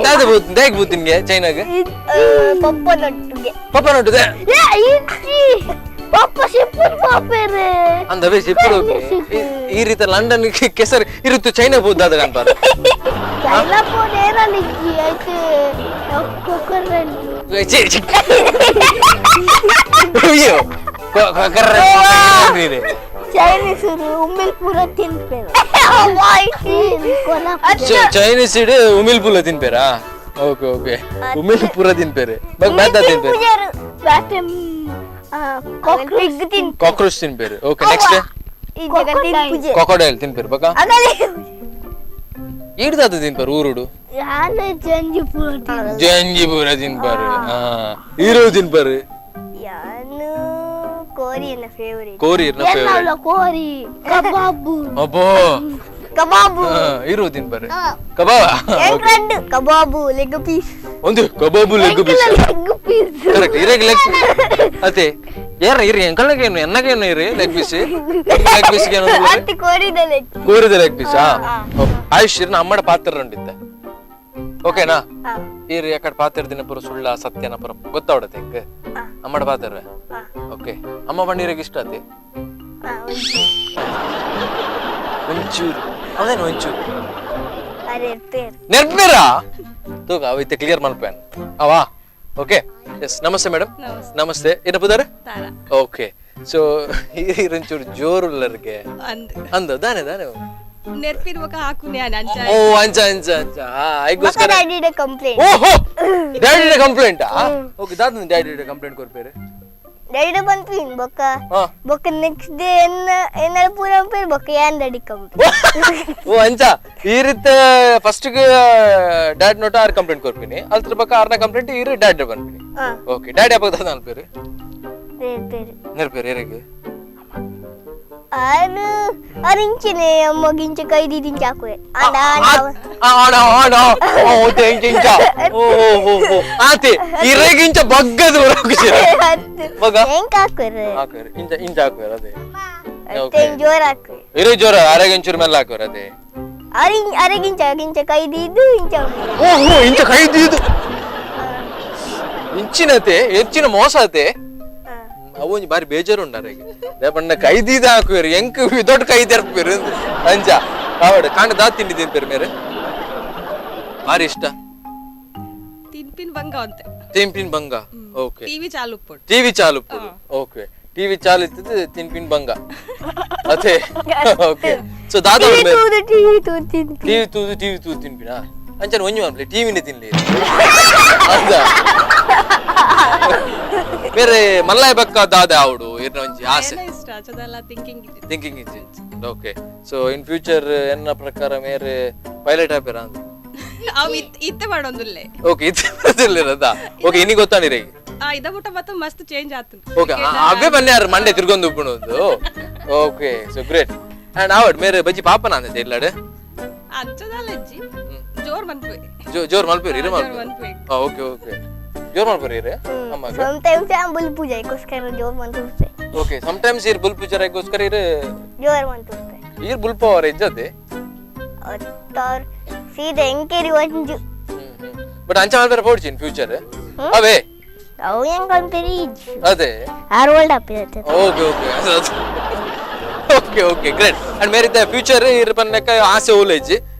A: ದಾದ ಬೋತ್ ದೇಗ್ ಬೋತಿನ್ಗೆ ಚೈನಾಗೆ
B: ಪಪ್ಪ ನೊಟ್ಟಿಗೆ
A: ಪಪ್ಪ ನೊಟ್ಟಿದೆ
B: ಏ ಇಜ್ಜಿ ಪಪ್ಪ ಶಿಪ್ಪು ಪಾಪೆರೆ.
A: ಅಂದವೇ ಸಿಪ್ಪುಡು ಈ ರೀತಿ ಲಂಡನ್ ಕೆಸರು ಇರುತ್ತು, ಚೈನಾ ಬೋದಾದ ಕನ್ಪಾರ.
B: ಚೈನಾ ಪೋನೇರಲಿಜ್ಜಿ ಐತೆ ಕೊಕ್ಕರಲ್ಲಿ.
A: ಅಯ್ಯೋ.
B: ಚೈನೀಸ್ ಉಮ್ಮಿಲ್ ಪೂರ ತಿನ್ಪೇರು.
A: ಚೈನೀಸ್ ಇಡು ಉಮಿಲ್ ಪುಲ್ಲ ತಿನ್ಪೇರಾ? ಓಕೆ ಓಕೆ, ಉಮಿಲ್ ಪೂರ ತಿನ್ಪೇರೆ. ಬಗ್ ಬ್ಯಾದ ತಿನ್ಪೇರೆ? ಕಾಕ್ರೋಚ್ ತಿನ್ಪೇರು. ಓಕೆ, ನೆಕ್ಸ್ಟ್ ಕ್ರಾಕೊಡೈಲ್ ತಿನ್ಪೇರು. ಬಕ್ಕ ಈಡ್ದಾದ ತಿನ್ಪಾರು ಊರುಡು?
B: ಜಂಜಿ ಪೂರ.
A: ಜಂಜಿ ಪೂರ ತಿನ್ಪಾರು. ಹಾ, ಈರು ತಿನ್ಪಾರು?
B: ಯಾನು ಕೋರಿ ಎನ್ನ ಫೇವರೇಟ್.
A: ಕೋರಿ ಇರ್ನ ಫೇವರೇಟ್.
B: ಕೋರಿ ಕಬಾಬು.
A: ಅಬ್ಬೋ.
B: ಕಬಾಬು.
A: ಇರು ತಿನ್ಪಾರು ಕಬಾಬ್.
B: ಎರಡು ಕಬಾಬು, ಲೆಗ್ ಪೀಸ್.
A: ಒಂದು ಕಬಾಬು, ಲೆಗ್ ಪೀಸ್.
B: Leg piece.
A: Correct. ಇರಗ್ ಲೆಗ್ ಅತೆ ಏರ ಇರಿ ಎಂಕಲ್ನಗೆ ಏನು ಎನ್ನಗೆ ಏನು ಇರಿ ಲೆಗ್ ಪೀಸ್, ಲೆಗ್ ಪೀಸ್ ಏನು?
B: ಅತ್ತೆ, ಕೋರಿದ ಲೆಗ್.
A: ಕೋರಿದ ಲೆಗ್ ಪೀಸ್. ಆಯುಷ್ ಇರ್ನ ಅಮ್ಮಡ ಪಾತ್ರ ಉಂಡಿತ್ತೆ, ಓಕೆನಾ? ಇರ್ ಯಾಕಡೆ ಪಾತ್ರ ದಿನ ಪೂರ ಸುಳ್ಳ ಸತ್ಯನ ಪೂರ ಗೊತ್ತಾವಡತೆ ಎಂಕ್ ಅಮ್ಮಡ ಪಾತ್ರ. ಓಕೆ, ಅಮ್ಮ ಬಂಡಿರಗೆ ಇಷ್ಟ ಆತಿ? ಒಂಚೂರು ಅದೇನು ಒಂಚೂರು.
B: ಅರೆ.
A: ನೆರ್ಪೇರಾ ತೂಕ ಅವಿತ್ತೆ ಕ್ಲಿಯರ್ ಮಲ್ಪೇನ್ ಅವಾ. Okay, yes. ನಮಸ್ತೆ ಮೇಡಮ್. ನಮಸ್ತೆ. ಏನಪ್ಪ? ಓಕೆ, ಸೊ ಒಂಚೂರು ಜೋರುಲ್ಲರಿಗೆ.
C: ಅಂದ್.
A: ಅಂದ ದಾನೆ ದಾನೆ.
C: ನೆರ್ಪಿರುವಾಗ ಹಾಕುನೆ ಅಂಚ.
A: ಓ, ಅಂಚ ಅಂಚ ಅಂಚ ಐಗೋಸ್ಕರ.
B: ಡ್ಯಾಡಿಡ ಕಂಪ್ಲೇಂಟ್.
A: ಓಹೋ, ಡ್ಯಾಡಿಡ ಕಂಪ್ಲೇಂಟ್. ಓಕೆ, ದಾದ ಡ್ಯಾಡಿಡ ಕಂಪ್ಲೇಂಟ್ ಕೊರ್ಪೇರು?
B: ಡ್ಯಾಡಿಡ ಪನ್ಪಿನ್ ಬೊಕ್ಕ. ಬೊಕ್ಕ ನೆಕ್ಸ್ಟ್ ಡೇ ಎನ್ನ ಎನ್ನ ಪೂರ ಪೇರ್ ಬೊಕ್ಕ ಯಾನ್ ಡ್ಯಾಡಿ ಕಂಪ್ಲೇಂಟ್.
A: ಓ, ಅಂಚ ಈ ರೀತಿ ಫಸ್ಟ್ ಡ್ಯಾಡ್ ನೋಟ ಆರ್ ಕಂಪ್ಲೇಂಟ್ ಕೊರ್ಪಿನಿ, ಅಲ್ತ್ರ ಬಕ್ಕ ಆರ್ನ ಕಂಪ್ಲೇಂಟ್ ಇರು ಡ್ಯಾಡ್ ಪನ್ಪಿನಿ. ಓಕೆ, ಡ್ಯಾಡಿ ಅಪ್ಪಗ ದಾದ ಅನ್ಪೇರು?
B: ಪೇರು.
A: ನೆರ್ಪೇರು ಏರೆಗ್?
B: ಆರು ಅರಿಂಚಿನೆ ಅಮ್ಮಗಿಂಚ ಕೈದಿ ಚಾಕುವೆ ಆಂಡ.
A: ಆಣ ಆಣ ಓ ಇಂಚ ಓ ಓ ಓ ಆತೆ ಇರೆಗಿಂಚ ಬಗ್ಗದು ಬಗ್ಗ.
B: ಹೆಂಗ್ ಹಾಕುವೆ?
A: ಹಾಕುವೆರು, ಇಂಚ ಇಂಚ ಹಾಕುವೆರು ಅದೇ. ಓಕೆ.
B: ಜೋರ್ ಹಾಕುವೆ.
A: ಇರೆ ಜೋರ ಅರೆಗಿಂಚೂರು ಮೇಲೆ ಹಾಕುವೆರು ಅದೇ.
B: ಅರಿ ಅರೆಗಿಂಚ ಗಿಂಚ ಕೈದಿದ್ದು ಇಂಚ.
A: ಓ ಓ, ಇಂಚ ಕೈದಿದ್ದು ಇಂಚಿನತೆ ಹೆಚ್ಚಿನ ಮೋಸ ಆತೆ. ಅವು ಒಂಜಿ ಬಾರಿ ಬೇಜಾರು ಉಂಡು ಅರೆಗೆ ಪಂಡ ಕೈದೀದ ಹಾಕುವೆರು ಎಂಕ್ ವಿದೌಟ್ ಕೈ ತೆರ್ಪುವೆರು ಅಂಚ ಆವಡ್ ಕಾಂಡ ದಾ ತಿಂಡಿ ತಿನ್ಪೇರು ಮೇರೆ ಬಾರಿ ಇಷ್ಟ?
C: ತಿನ್ಪಿನ್ ಬಂಗ ಅಂತೆ.
A: ತಿನ್ಪಿನ್ ಬಂಗ, ಓಕೆ.
C: ಟಿವಿ ಚಾಲು ಉಪ್ಪುಡು.
A: ಟಿವಿ ಚಾಲು ಉಪ್ಪುಡು. ಓಕೆ, ಟಿವಿ ಚಾಲು ಇತ್ತದು ತಿನ್ಪಿನ್ ಬಂಗ ಅದೇ. ಓಕೆ, ಸೊ ದಾದ
B: ಟಿವಿ ತೂದು ಟಿವಿ ತೂದು ತಿನ್ಪಿ.
A: ಟಿವಿ ತೂದು ಟಿವಿ ತೂದು ತಿನ್ಪಿನ ಅಂಚನೆ ಒಂಜಿ ಮನ್ಪ್ಲೆ ಟಿವಿನೇ ತಿನ್ಲಿ ಅಂದ ಬೇರೆ ಮಲ್ಲಾಯ ಬಕ್ಕ ದಾದ ಆವಡು ಇರ್ನ ಒಂಜಿ ಆಸೆ.
C: ಏನ ಇಷ್ಟ ಚದಲ್ಲ ಥಿಂಕಿಂಗ್ ಇದೆ.
A: ಥಿಂಕಿಂಗ್ ಇಜ್ಜಿ. ಓಕೆ, ಸೊ ಇನ್ ಫ್ಯೂಚರ್ ಎನ್ನ ಪ್ರಕಾರ ಮೇರೆ ಪೈಲಟ್ ಆಪೇರ ಅಂತ?
C: ಅವ್ ಇತ್ತೆ ಮಾಡೋಂದುಲ್ಲೆ.
A: ಓಕೆ, ಇತ್ತಿಲ್ಲದ. ಓಕೆ, ಇನಿ ಗೊತ್ತಾಣಿರಿ.
C: ಆ ಇದ ಬಿಟ್ಟ ಮತ್ತೆ ಮಸ್ತ್ ಚೇಂಜ್ ಆತು.
A: ಓಕೆ, ಅವೇ ಬನ್ನಿ ಯಾರು ಮಂಡೆ ತಿರ್ಗೊಂದು ಉಪ್ಪುಣದು. ಓಕೆ, ಸೊ ಗ್ರೇಟ್. ಅಂಡ್ ಆವಡ್ ಮೇರೆ ಬಜ್ಜಿ ಪಾಪನ ಅಂದೆ ಇಲ್ಲಾಡು.
C: ಅಂಚದಲ್ಲ ಅಜ್ಜಿ, ಜೋರ್ ಮನ್ಪುವೆ.
A: ಜೋರ್ ಮಲ್ಪೇರಿ ಇರು.
C: ಜೋರ್
A: ಮಲ್ಪೇರಿ.
C: ಮನ್ಪುವೆ.
A: ಓಕೆ ಓಕೆ, ಜೋರ್ ಮಲ್ಪೇರಿ ಇರು ಅಮ್ಮಗ.
B: ಸಮ್ಟೈಮ್ಸ್ ಆಮ್ ಬುಲ್ ಪೂಜೆಗೋಸ್ಕರ ಜೋರ್ ಮಂತುರ್ತೆ.
A: ಓಕೆ, ಸಮ್ಟೈಮ್ಸ್ ಇರ್ ಬುಲ್ ಪೂಜಾರಿಗೋಸ್ಕರ ಇರು.
B: ಜೋರ್ ಮಂತುರ್ತೆ.
A: ಇರ್ ಬುಲ್ ಪವರ್ ಇಜ್ಜದೆ.
B: ಅತ್ತಾರ್ ಸೀದಾ ಎಂಕೇರಿ ಒಂಜು.
A: ಬಟ್ ಅಂಚ ಮಲ್ಪೇರ ಪೋಡ್ಚಿ ಇನ್ ಫ್ಯೂಚರ್ ಅವೇ.
B: ಅವು ಹೆಂಗ್ ಅಂತೀರಿ?
A: ಅದೇ.
B: ಆರು ವರ್ಲ್ಡ್ ಅಪ್ ಇರುತ್ತೆ.
A: Okay okay okay okay, great. And ಮೇರಿದ್ದ future ಇರ್ ಪನ್ನಕ ಆಸೆ ಓಲೇಜ್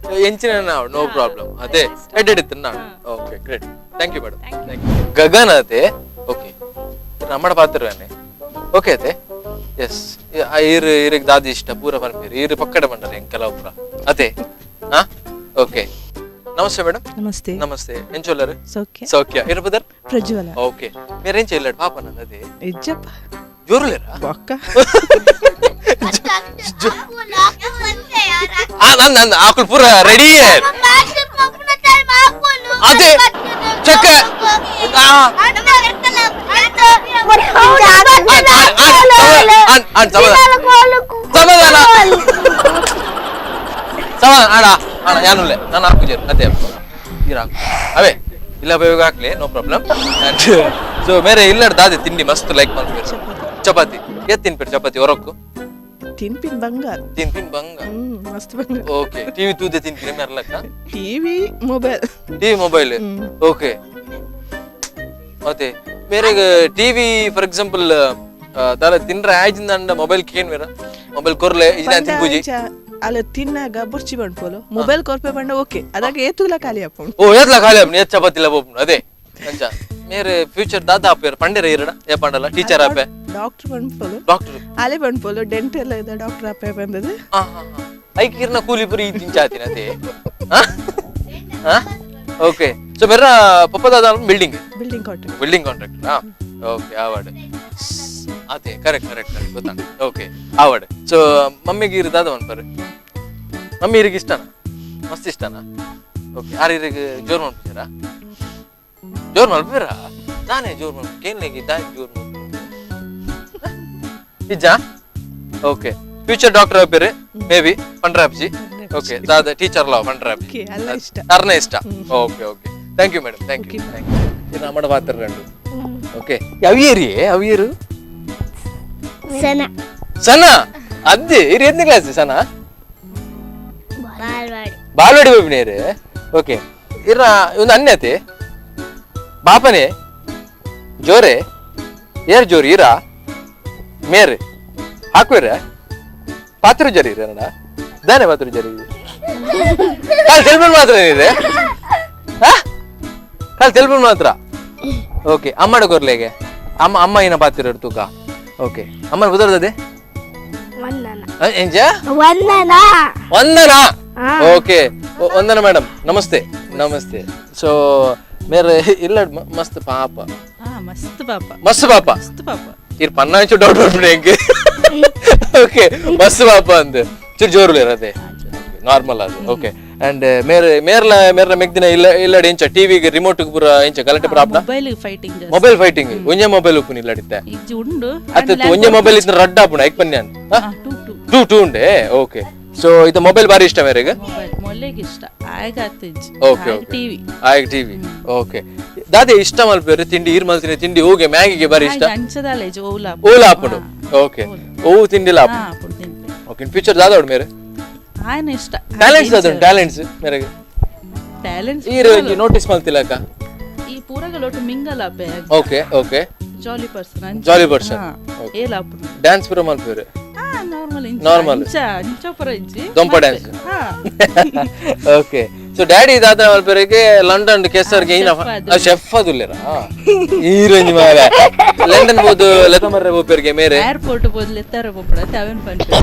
A: ಎಂಚಿನ ನಾವು ನೋ ಪ್ರಾಬ್ಲಮ್ ಅದೇ ಎಡ್ ಇತ್ತು ನಾನು. Okay, great. Thank you madam, thank you. Gagan ಅದೇ. ಓಕೆ, ನಮ್ಮಡ ಪಾತ್ರನೇ. ಓಕೆ ಅದೇ. ಎಸ್, ಇರ್ ಇರಿಗೆ ದಾದಿ ಇಷ್ಟ ಪೂರ ಪನ್ಪೇರು ಇರು ಪಕ್ಕಡ ಬಂಡರೆ ಹೆಂಗ್ ಕೆಲವು ಪೂರ ಅದೇ. ಹಾ, ಓಕೆ. ನಮಸ್ತೆ ಮೇಡಮ್.
D: ನಮಸ್ತೆ.
A: ನಮಸ್ತೆ, ಎಂಚೊಲ್ಲರು?
D: ಸೌಖ್ಯ.
A: ಸೌಖ್ಯ ಇರ್ಬದರ್?
D: ಪ್ರಜ್ವಲ.
A: ಓಕೆ, ಮೇರೆ ಎಂಚ ಇಲ್ಲ ಪಾಪ ನಂದು ಅದೇ.
D: ಇಜ್ಜಪ್ಪ.
A: ಜೋರುಲೇರಾ?
D: ಬೊಕ್ಕ.
A: ಆ ನಂದು ನಂದು ಆಕಳು ಪೂರ ರೆಡಿ ಅದೇ ಚಕ್ಕ. ಆ, ಆ, ಆ, ಆ, ಸಮಾಧಾನ ಸಮಾಧಾನ ಸಮಾಧಾನ. ಆಡ ಆಡ ಯಾನುಲ್ಲೆ ನಾನು ಹಾಕುಜೇರು ಅದೇ ನೀರು ಹಾಕು ಅವೇ ಇಲ್ಲ ಬೇಗ ಹಾಕ್ಲಿ, ನೋ ಪ್ರಾಬ್ಲಮ್. ಸೊ ಮೇರೆ ಇಲ್ಲ ದಾದೆ ತಿಂಡಿ ಮಸ್ತ್ ಲೈಕ್ ಮಾಡ್ತೀರಿ? ಚಪಾತಿ. ಏತ್ ತಿನ್ಪೇರು ಚಪಾತಿ ಹೊರಕ್ಕು?
D: ತಿನ್ಪಿನ್ ಬಂಗ.
A: ತಿನ್ಪಿನ್ ಬಂಗ.
D: ಮಸ್ತ್ ಬಂಗ.
A: ಓಕೆ, ಟಿವಿ ತೂದೆ ತಿನ್ಪಿನ ಮೆರ್ಲಕ್ಕ?
D: TV mobile.
A: TV mobile. Okay, ಮತ್ತೆ ಬೇರೆ ಟಿವಿ ಫಾರ್ ಎಕ್ಸಾಂಪಲ್ ದಾಲ ತಿನ್ರೆ ಆಯ್ಜಿಂದ ಅಂಡ ಮೊಬೈಲ್ ಕೇನ್ ಬೇರ ಮೊಬೈಲ್ ಕೊರ್ಲೆ ಇಜ್ನ ತಿನ್ಪುಜಿ.
D: ಅಲ್ಲ ತಿನ್ನಾಗ ಬುರ್ಚಿ ಬಂಡ್ಪೋಲು ಮೊಬೈಲ್ ಕೊರ್ಪೆ ಬಂಡ ಓಕೆ ಅದಾಗ ಏತುಲ ಖಾಲಿ ಅಪ್ಪುಂಡು.
A: ಓ ಏತ್ಲ ಖಾಲಿ ಅಪ್ಪು ಏತ್ ಚಪಾತಿಲ ಬೋಪುಂಡು ಅದೇ ಅಂಚ ಮೇರೆ ಫ್ಯೂಚರ್ ದಾದ ಆಪೇರ್ ಪಂಡೆರ ಇರಡ ಏ ಪಂಡಲ್ಲ ಟೀಚರ್ ಆಪೆ
D: ಡಾಕ್ಟರ್ ಬಂಡ್ಪೋಲು
A: ಡಾಕ್ಟರ್
D: ಅಲೆ ಬಂಡ್ಪೋಲು ಡೆಂಟಲ್ ಇದೆ ಡಾಕ್ಟರ್ ಆಪೆ ಬಂದದ್ದು.
A: ಐಕಿರ್ನ ಕೂಲಿ ಪುರಿ ತಿಂಚಾತಿನ ಅದೇ. ಓಕೆ ಸೊ ಬೆರ್ರ ಪಪ್ಪ ದಾದ building
D: building contract
A: building contractor. Okay ಆವಾಡ್ ಅದೇ correct correct correct ಗೊತ್ತಾಗ. ಓಕೆ ಆವಾಡ್ ಸೊ ಮಮ್ಮಿಗೆ ಇರು ದಾದ ಮನ್ಪರು ಮಮ್ಮಿ ಇರಿಗೆ ಇಷ್ಟನಾ ಮಸ್ತ್ ಇಷ್ಟನಾ? ಓಕೆ ಆರ್ ಇರಿಗೆ ಜೋರ್ ಮನ್ಪುಜಾರಾ? ಜೋರ್ ಮಲ್ಪೇರಾ? ನಾನೇ ಜೋರ್ ಮಲ್ಪ ಕೇನ್ಲೆಗಿ ದಾಯಿ ಜೋರ್ ಮಲ್ಪ ಇಜ್ಜಾ? Okay future doctor ಆಪೇರು may be ಪಂಡ್ರಾಪ್ಜಿ. Okay ದಾದ ಟೀಚರ್ ಲಾವ್ ಪಂಡ್ರಾಪ್ಜಿ
D: ಓಕೆ ಅಲ್ಲ ಇಷ್ಟ
A: ಅರ್ನ ಇಷ್ಟ. Okay okay thank you madam thank you thank you. ಇದು ನಮ್ಮ ಪಾತ್ರ ರಂಡು. ಓಕೆ ಅವಿಯರಿ ಅವಿಯರು
B: ಸನ
A: ಸನ ಅದ್ದೆ ಇರು ಎತ್ತನೇ ಕ್ಲಾಸ್ ಸನ?
B: ಬಾಲ್ವಾಡಿ
A: ಬಾಲ್ವಾಡಿ ಬೇಬಿನೇರು. ಓಕೆ ಇರ ಒಂದು ಅನ್ಯತೆ ಬಾಪನೆ ಜೋರೆ ಏರ್ ಜೋರು ಇರಾ ಮೇರೆ ಹಾಕುವಿರ ಪಾತ್ರ ಜರಿ ಇರ ನಡ ದಾನೆ ಪಾತ್ರ ಜರಿ ಕಾಲ್ ತೆಲ್ಪನ್ ಮಾತ್ರ ಏನಿದೆ ಕಾಲ್ ತೆಲ್ಪನ್ ಮಾತ್ರ. ಓಕೆ ಅಮ್ಮಡ ಕೊರ್ಲೆಗೆ ಅಮ್ಮ ಅಮ್ಮ ಏನ ಪಾತ್ರ ತೂಕ. ಓಕೆ ಅಮ್ಮನ ಬುದರ್ದದೆ
B: ವಂದನ
A: ಎಂಜ
B: ವಂದನ
A: ವಂದನಾ. ಓಕೆ ವಂದನ ಮೇಡಮ್ ನಮಸ್ತೆ ನಮಸ್ತೆ. ಸೊ ಮೇರೆ ಇಲ್ಲ ಮಸ್ತ್ ಪಾಪ
C: ಮಸ್ತ್ ಪಾಪ
A: ಮಸ್ತ್ ಪಾಪ
C: ಮಸ್ತ್ ಪಾಪ
A: ಇರ್ ಪನ್ನಾಂಚು ಡೌಟ್ ಬರ್ಬಿಡಿ ಹೆಂಗೆ. ಓಕೆ ಮಸ್ತ್ ಪಾಪ ಅಂದ್ ಚೂರು ಜೋರು ಇರತ್ತೆ ನಾರ್ಮಲ್ ಅದು. ಓಕೆ ಅಂಡ್ ಮೇರೆ ಮೇರ್ಲ ಮೇರ್ಲ ಮೆಗ್ದಿನ ಇಲ್ಲ ಇಲ್ಲಡೆ ಇಂಚ ಟಿವಿಗೆ ರಿಮೋಟ್ ಪೂರ ಇಂಚ ಗಲಾಟೆ ಪೂರ ಆಪ್ನ
C: mobile fighting
A: mobile fighting ಒಂಜೆ mobile ಉಪ್ಪುನ ಇಲ್ಲಡಿತ್ತೆ
C: ಇಜ್ಜಿ ಉಂಡು
A: ಅತ್ತ ಒಂಜೆ ಮೊಬೈಲ್ ಇದ್ನ ರಡ್ಡ ಆಪುಣ ಐಕ್ ಪನ್ಯಾನ್
C: two two
A: two two ಉಂಡೆ. Okay so ಇದು ಮೊಬೈಲ್ ಬಾರಿ ಇಷ್ಟ ಮೇರೆಗೆ?
C: ಮೊಬೈಲ್ ಮೊಲ್ಲೆಗೆ ಇಷ್ಟ ಆಗ ಆತಿಜ್ಜಿ
A: okay okay
C: TV
A: ಆಯ್ತು ಟಿವಿ. ಓಕೆ ದಾದೆ ಇಷ್ಟ ಮಲ್ಪೇರು ತಿಂಡಿ ಈರ್ ಮಲ್ತಿನ ತಿಂಡಿ ಹೂಗೆ ಮ್ಯಾಗಿಗೆ ಬಾರಿ ಇಷ್ಟ
C: ಅಂಚದಾಲೆ ಓಲ
A: ಓಲ ಆಪುಂಡು. ಓಕೆ ಓ ತಿಂಡಿಲ
C: ಹಾ ಆಪುಂಡು ತಿನ್ಪೆ.
A: Okay in future ದಾದ ಉಂಡು ಮೇರೆ
C: ಆಯನ ಇಷ್ಟ
A: ಟ್ಯಾಲೆಂಟ್ಸ್ ದಾದ ಉಂಡು ಟ್ಯಾಲೆಂಟ್ಸ್ ಮೇರೆಗೆ
C: ಟ್ಯಾಲೆಂಟ್ಸ್
A: ಈರ್ ಒಂಜಿ ನೋಟಿಸ್ ಮಲ್ತಿಲಕ
C: ಈ ಪೂರಗ ಲೋಟು ಮಿಂಗಲ್ ಆಪೆ
A: okay okay
C: jolly person
A: jolly person
C: ಏಲ ಆಪುಂಡು
A: ಡ್ಯಾನ್ಸ್ ಪೂರ ಮಲ್ಪೇರು
C: ಹಾ ನಾರ್ಮಲ್
A: Normal.
C: ಅಂಚ ಅಂಚ ಪೂರ ಇಜ್ಜಿ
A: ದೊಂಪ ಡ್ಯಾನ್ಸ್
C: ಹಾ
A: okay so daddy ದಾದ ಮಲ್ಪೇರಿಗೆ ಲಂಡನ್ ಕೆಸರ್ಗೆ ಏನ ಶೆಫ್ ಅದುಲ್ಲೇರಾ ಈರೊಂಜಿ ಮಾರೆ ಲಂಡನ್ ಬೋದು ಲೆತ ಮರ್ರೆ ಬೋಪೇರಿಗೆ ಮೇರೆ
C: ಏರ್ಪೋರ್ಟ್ ಬೋದ್ಲೆ ಎತ್ತರ ಪೋಪಡ ಅವನ್ ಪನ್ಪೆ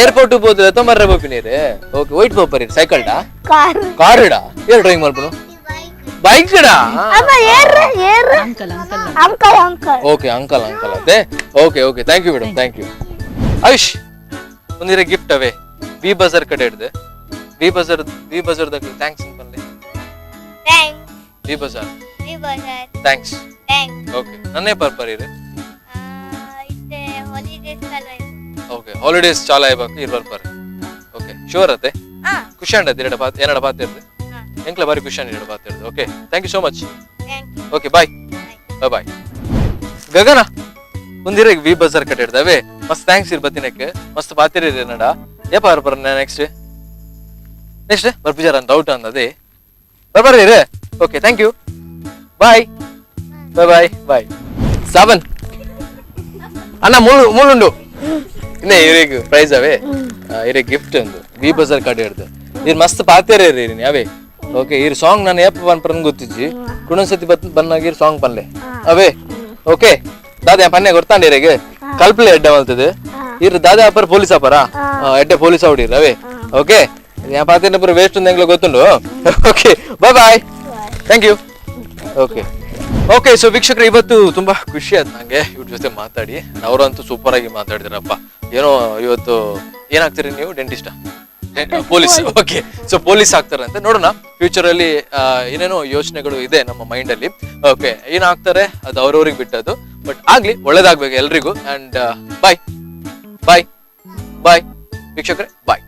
A: ಏರ್ಪೋರ್ಟ್ ಬೋದು ಲೆತ ಮರ್ರೆ ಬೋಪಿನೇರೆ. ಓಕೆ ವೈಟ್ ಬೋಪರಿ ಸೈಕಲ್ ಡಾ
B: ಕಾರ್
A: ಕಾರ್ ಡಾ ಏರ್ ಡ್ರೈವಿಂಗ್ ಮಲ್ಪನು ಬೈಕ್ ಡಾ
B: ಅಮ್ಮ ಏರ್ ಏರ್
C: uncle uncle
B: uncle uncle
A: okay uncle uncle ಅದೇ. Okay okay thank you madam thank you. Ayush ಒಂದಿರ gift away V Bazaar ಕಡೆ ಹಿಡ್ದೆ V Bazaar V Bazaar ದಾಗ thanks ಅಂತ ಬನ್ನಿ.
B: Thanks
A: V Bazaar
B: V Bazaar
A: thanks.
B: Thanks.
A: Okay ನನ್ನೇ ಪರ್ಪರ್ ಇರು.
B: ಇತ್ತೆ ಹಾಲಿಡೇಸ್ ಕಲ.
A: ಓಕೆ ಹಾಲಿಡೇಸ್ ಚಾಲ ಆಯ್ಬೇಕು ಇರ್ ಬರ್ಪರ್. ಓಕೆ ಶೋರ್ ಅತ್ತೆ
B: ಹಾ
A: ಖುಷಿ ಅಂಡತ್ತೆ ಎರಡು ಬಾತ್ ಏನಡ ಬಾತ್ ಇರ್ತದೆ ಎಂಕ್ಲ ಬಾರಿ ಖುಷಿ ಅಂಡ್ ಎರಡು ಬಾತ್ ಇರ್ತದೆ. Okay thank you so much.
B: Thank you.
A: Okay bye bye bye. Gagana ಒಂದಿರ V Bazaar ಕಡೆ ಹಿಡ್ದವೆ ಮಸ್ತ್ thanks ಇರ್ ಬತ್ತಿನಕ್ಕೆ ಮಸ್ತ್ ಬಾತಿರಿ ನಡ ಏಪ ಬರ್ಬರ ನೆಕ್ಸ್ಟ್ ನೆಕ್ಸ್ಟ್ ಬರ್ಪುಜಾರ ಅಂತ ಡೌಟ್ ಅಂದದೆ ಬರ್ಬರ್ರಿ ರೇ. Okay thank you bye bye bye bye. Saban ಅಣ್ಣ ಮುಳ್ಳು ಮುಳ್ಳುಂಡು ಇನ್ನೇ ಇರಿಗೆ ಪ್ರೈಸ್ ಅವೇ ಇರೇ ಗಿಫ್ಟ್ ಒಂದು ವಿ ಬಜಾರ್ ಕಡೆ ಹಿಡ್ದು ಇರ್ ಮಸ್ತ್ ಪಾತೇರಿ ರೀ ಅವೇ. ಓಕೆ ಇರ್ ಸಾಂಗ್ ನಾನು ಏಪ ಪನ್ಪರನ್ ಗೊತ್ತಿಜ್ಜಿ ಕುಣೊಂದ್ಸತಿ ಬತ್ ಬನ್ನಾಗಿ ಇರ್ ಸಾಂಗ್ ಪನ್ಲೆ ಅವೇ. ಓಕೆ ದಾದ ಪನ್ನೆ ಗೊತ್ತಾಂಡಿ ಇರೆಗೆ ಕಲ್ಪಲೆ ಎಡ್ಡೆ ಮಲ್ತದೆ ಇರ್ ದಾದ ಅಪ್ಪರ್ ಪೊಲೀಸ್ ಅಪ್ಪರಾ ಎಡ್ಡೆ ಪೊಲೀಸ್ ಅವಡಿರ್ ಅವೇ. ಓಕೆ ಯಾ ಪಾತೇನ ಪೂರ ವೇಸ್ಟ್ ಒಂದು ಎಂಗ್ಲ ಗೊತ್ತುಂಡು. Okay bye bye thank you. Okay okay so ವೀಕ್ಷಕರು ಇವತ್ತು ತುಂಬಾ ಖುಷಿ ಆಯ್ತು ನಂಗೆ ಇವ್ರ ಜೊತೆ ಮಾತಾಡಿ. ಅವರಂತೂ ಸೂಪರ್ ಆಗಿ ಮಾತಾಡಿದ್ರಪ್ಪ. ಏನೋ ಇವತ್ತು ಏನಾಗ್ತೀರಿ ನೀವು? ಡೆಂಟಿಸ್ಟಾ? Police. Okay so police ಆಗ್ತಾರಂತೆ ನೋಡೋಣ ಫ್ಯೂಚರ್ ಅಲ್ಲಿ ಏನೇನೋ ಯೋಚನೆಗಳು ಇದೆ ನಮ್ಮ ಮೈಂಡ್ ಅಲ್ಲಿ. ಓಕೆ ಏನಾಗ್ತಾರೆ ಅದು ಅವ್ರವ್ರಿಗೆ ಬಿಟ್ಟದ್ದು, ಬಟ್ ಆಗ್ಲಿ ಒಳ್ಳೇದಾಗ್ಬೇಕು ಎಲ್ರಿಗೂ. ಅಂಡ್ ಬಾಯ್ ಬಾಯ್ ಬಾಯ್ ವೀಕ್ಷಕರೇ, ಬಾಯ್.